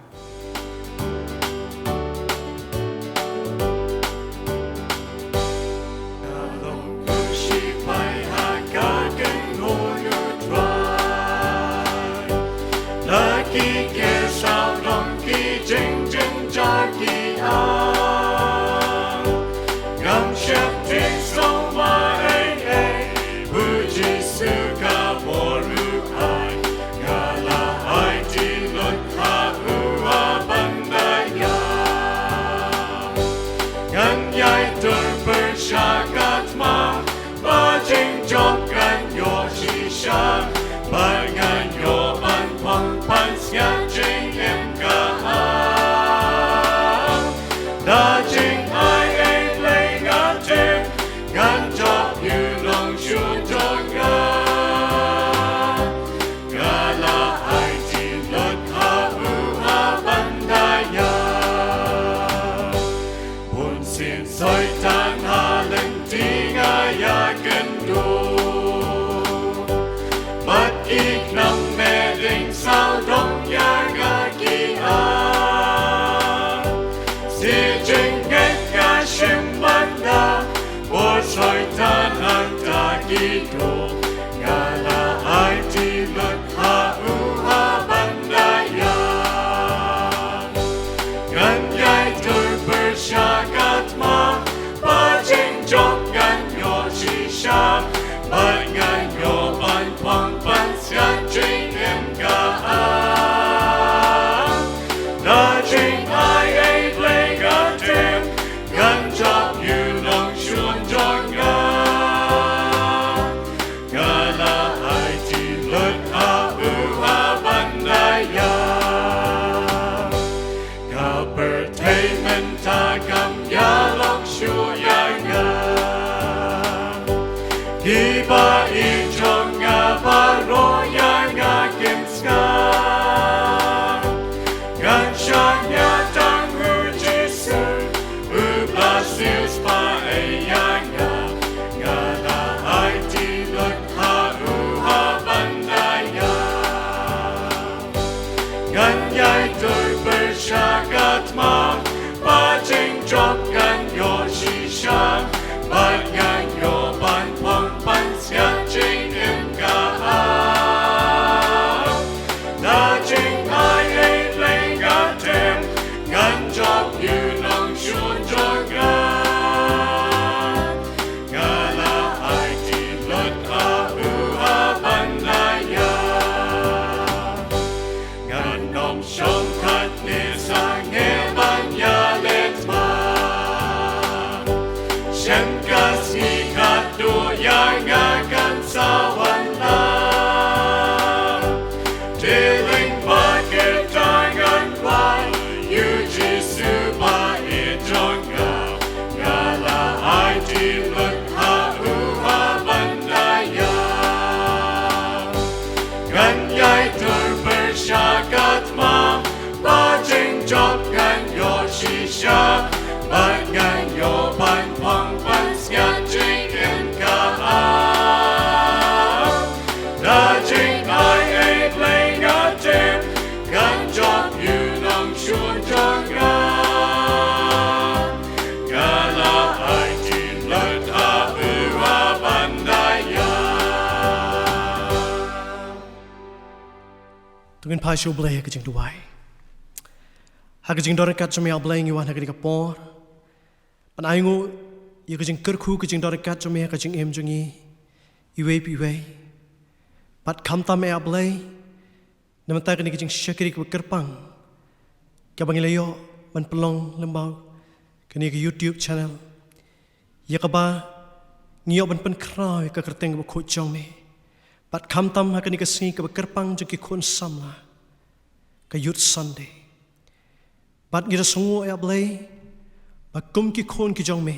Ngan ïai dur pyrshah katba, ba jingjop ngan ïoh shisha, ba ngan ïoh ban phong pansngiat jingim ka am. Da jingai ei Blei nga tip, ngan jop ïa u nongshun jong nga. Nga la aiti lut ha u ha ban da ïa. Bun sien Soitan ha lynti nga ïa kynduh. Bad ki khnam meding sawdong ïa nga ki am. Shi jingngeit nga shim ban da, bor Soitan hangta ki duh. Nga la aiti lut ha u ha ban da ïa. Ngan ïai dur pyrshah katba, ba jingjop ngan ïoh shisha, ba ngan ïoh ban phong pansngiat jingim ka am. Da jingai ei Blei nga tip, ngan jop ïa u nongshun jong nga. Nga la aiti lut ha u ha ban da ïa. Ka pyrthei mynta kam ïalok shuh ïa nga. Kiba i jong nga baroh ïa nga kin sngap. Ngan shaniah Shongkat ne sangeh ban ïaleh ma. Shen ka sngi khatduh ïa nga kan sa wan la. Te lyngba ki tangan wai ïa u Jisu ba i jong nga. Nga la aiti lut ha u ha ban da ïa. Ngan ïai tur pyrshah katba ba jingjop ngan ïoh shisha. Bad ngan ïoh ban phong ban sngap jingim ka ar. Da jingai ei Blei nga tip ngan jop ïa u nongshun jong nga. Nga la aiti lut ha u ha ban da ïa. To ngin phai sha U Blei ha ka jingduwai. Ha ka jingdon ryngkat jong me A Blei ngi wan ha kane ka por ban ainguh ïa ka jingkyrkhu ka jingdon ryngkat jong me ha ka jingim jong ngi iwei pa iwei. Bad khamtam A Blei, na mynta kane ka jingshakri kaba kyrpang kaba ngi la ïoh ban pynlong lyngba kane ka YouTube channel, ïa kaba ngi ïoh ban pynkhraw ïa ka kyrteng kaba khuid jong me. Bad khamtam ha kane ka sngi kaba kyrpang jong ki khun samla, ka Youth Sunday. Bad ngi da sngewnguh A Blei ba kum ki khun ki jong me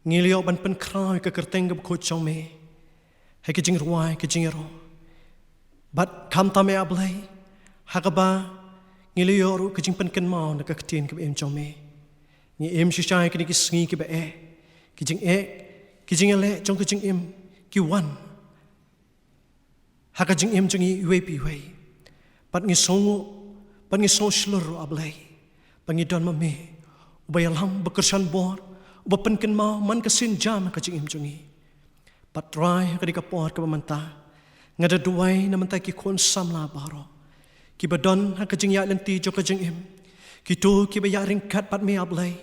ngi la ïoh ban pynkhraw ïa ka kyrteng kaba khuid jong me ha ka jingrwai ka jingïaroh. Bad khamtam A Blei, ha kaba ngi la ïoh ruh ka jingpynkynmaw na ka ktien kaba im jong me. Ngi im shisha ïa kine ki sngi kiba eh, ki jingeh, ki jingïaleh jong ka jingim ki wan ha ka jingim jong ngi iwei pa iwei. Bad ngi sngewnguh, bad ngi sngew shlur ruh A Blei ba ngi don ma me uba ïalam, uba kyrshan bor, uba pynkynmaw man ka sienjam ha ka jingim jong ngi. Bad Trai, ha kane ka por kaba mynta nga da duwai na mynta ki khun samla baroh kiba don ha ka jingïaid lynti jong ka jingim, kito kiba ïaid ryngkat bad me A Blei.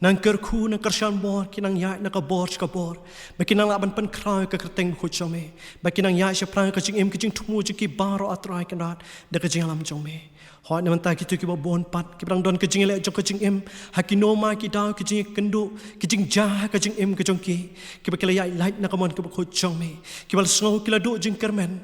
Nang kyrkhu, nang kyrshan bor, ki nang ïaid na ka bor sha ka bor, ba ki nang lah ban pynkhraw ïa ka kyrteng bakhuid jong me, ba ki nang ïaid shaphrang ka jingim ka jingthmu jong ki baroh A Trai Kynrad da ka jingïalam jong me. Hooid, na mynta kito kiba bun pat kiba dang don ka jingïaleh jong ka jingim, ha kino ma ki daw ki jingïakynduh, ki jingjia ha ka jingim ka jong ki, kiba ki la ïaid lait na ka mon kaba khuid jong me, kiba la sngew ki la duh jingkyrmen.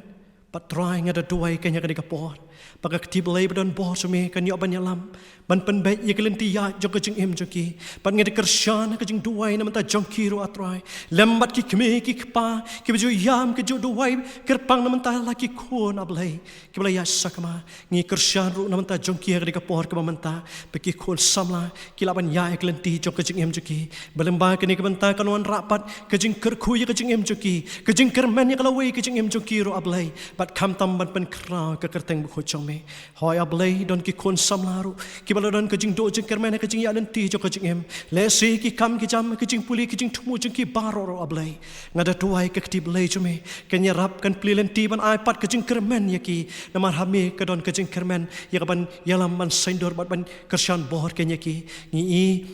Bad Trai, nga da duwai kane ha kane ka por ba ka kti Blei ba don bor jong me kan ïoh ban ïalam, ban pynbeit ïa ka lynti ïaid jong ka jingim jong ki. Bad nga da kyrshan ha ka jingduwai na mynta jong ki ruh A Trai, lem bad ki kmie ki kpa kiba ju ïam, ki ju duwai kyrpang na mynta la ki khun A Blei kiba la ïaid sakma. Ngi kyrshan ruh na mynta jong ki ha kane ka por kaba mynta ba ki khun samla ki lah ban ïaid ïa ka lynti jong ka jingim jong ki. Ba lyngba kane ka bynta kan wanrah pat ka jingkyrkhu ïa ka jingim jong ki, ka jingkyrmen ïa ka lawei ka jingim jong ki ruh A Blei, bad khamtam ban pynkhraw ïa ka kyrteng bakhuid jong me. Hooid A Blei, don ki khun samla ruh kiba la don ka jingduh jingkyrmen ha ka jingïaid lynti jong ka jingim. Lehse ki kam ki jam, ka jingpule, ka jingthmu jong ki baroh ruh A Blei, nga da duwai ka kti Blei jong me kan ïarap, kan plie lynti ban ai pat ka jingkyrmen ïa ki. Namar ha me ka don ka jingkyrmen ïa ka ban ïalam, ban saiñdur bad ban kyrshan bor kane ïa ki. Ngi i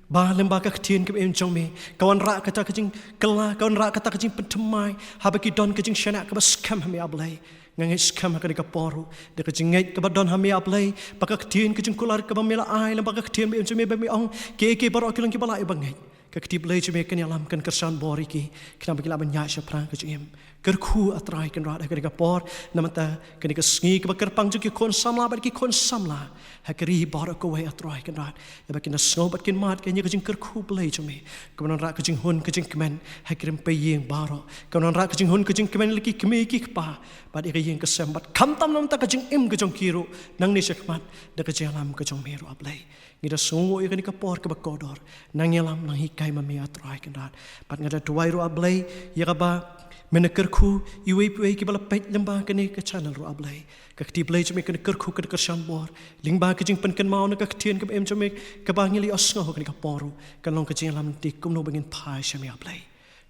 ba lyngba ka ktien kaba im jong me ka wanrah kata ka jingkylla, ka wanrah kata ka jingpynthymmai haba ki don ka jingshaniah kaba skhem ha me A Blei. Nga ngeit skhem ha kane ka por ruh da ka jingngeit kaba don ha me A Blei, ba ka ktien ka jingkular kaba me la ai lyngba ka ktien ba im jong me ba me ong, kiei kiei baroh ki long kiba lah ïa ba ngeit. Ka kti Blei jong me kan ïalam, kan kyrshan bor ïa ki, khnang ba ki lah ban ïaid shaphrang ka jingim. Kyrkhu A Trai Kynrad ha kane ka por, na mynta kane ka sngi kaba kyrpang jong ki khun samla bad ki khun samla ha ka ri baroh kawei A Trai Kynrad, ïa ba kin da sngew bad kin mad ïa kane ka jingkyrkhu Blei jong me, kaba wanrah ka jinghun ka jingkmen ha ki rympei ïing baroh, kaba wanrah ka jinghun ka jingkmen ïa ki kmie ki kpa bad ïa ka ïing ka sem, bad khamtam na mynta ka jingim ka jong ki ruh nangne shakhmat da ka jingïalam ka jong me ruh A Blei. Ngi da sngewnguh ïa kane ka por kaba kordor. Nang ïalam, nang hikai ma me A Trai Kynrad. Bad nga da duwai ruh A Blei ïa kaba men kyrkhu iwei pa iwei kiba la peit lyngba kane ka channel ruh A Blei. Ka kti Blei jong me kan kyrkhu, kan kyrshan bor lyngba ka jingpynkynmaw na ka ktien kaba im jong me, kaba ngi la ïohsngew ha kane ka por ruh kan long ka jingïalam lynti kumno ba ngin phai sha me A Blei.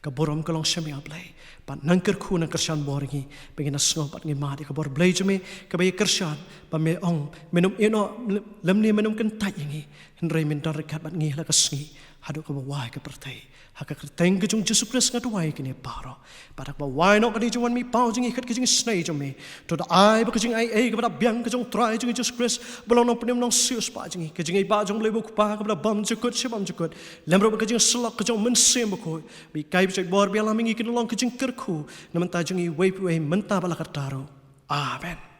Ka burom ka long sha me A Blei. Bad nang kyrkhu, nang kyrshan bor ïa ngi ba ngin da sngew bad ngin mad ïa ka bor Blei jong me kaba ïa kyrshan, ba me ong men ym ïehnoh lymne men ym kyntait ïa ngi, hynrei men don ryngkat bad ngi ha la ka sngi Haduh kaba wai ka pyrthei. Ha ka kyrteng ka jong Jisu Khrist nga duwai kine baroh. Bad haba wai noh ka jingwan mih paw jong ngi kat ka jingisnei jong me. To da ai ba ka jingaiei kaba da biang ka jong Trai jong ngi Jisu Khrist ba long nongpynim nongsiewspah jong ngi. Ka jingïeit ba jong U Blei U Kpa kaba da bymjukut sha bymjukut. Lem ruh bad ka jingsyllok ka jong U Mynsiem Bakhuid. Ba kai ba jait bor ba ïalam ïa ngi kin long ka jingkyrkhu na bynta jong ngi iwei pa iwei mynta bad la katta ruh. Amen.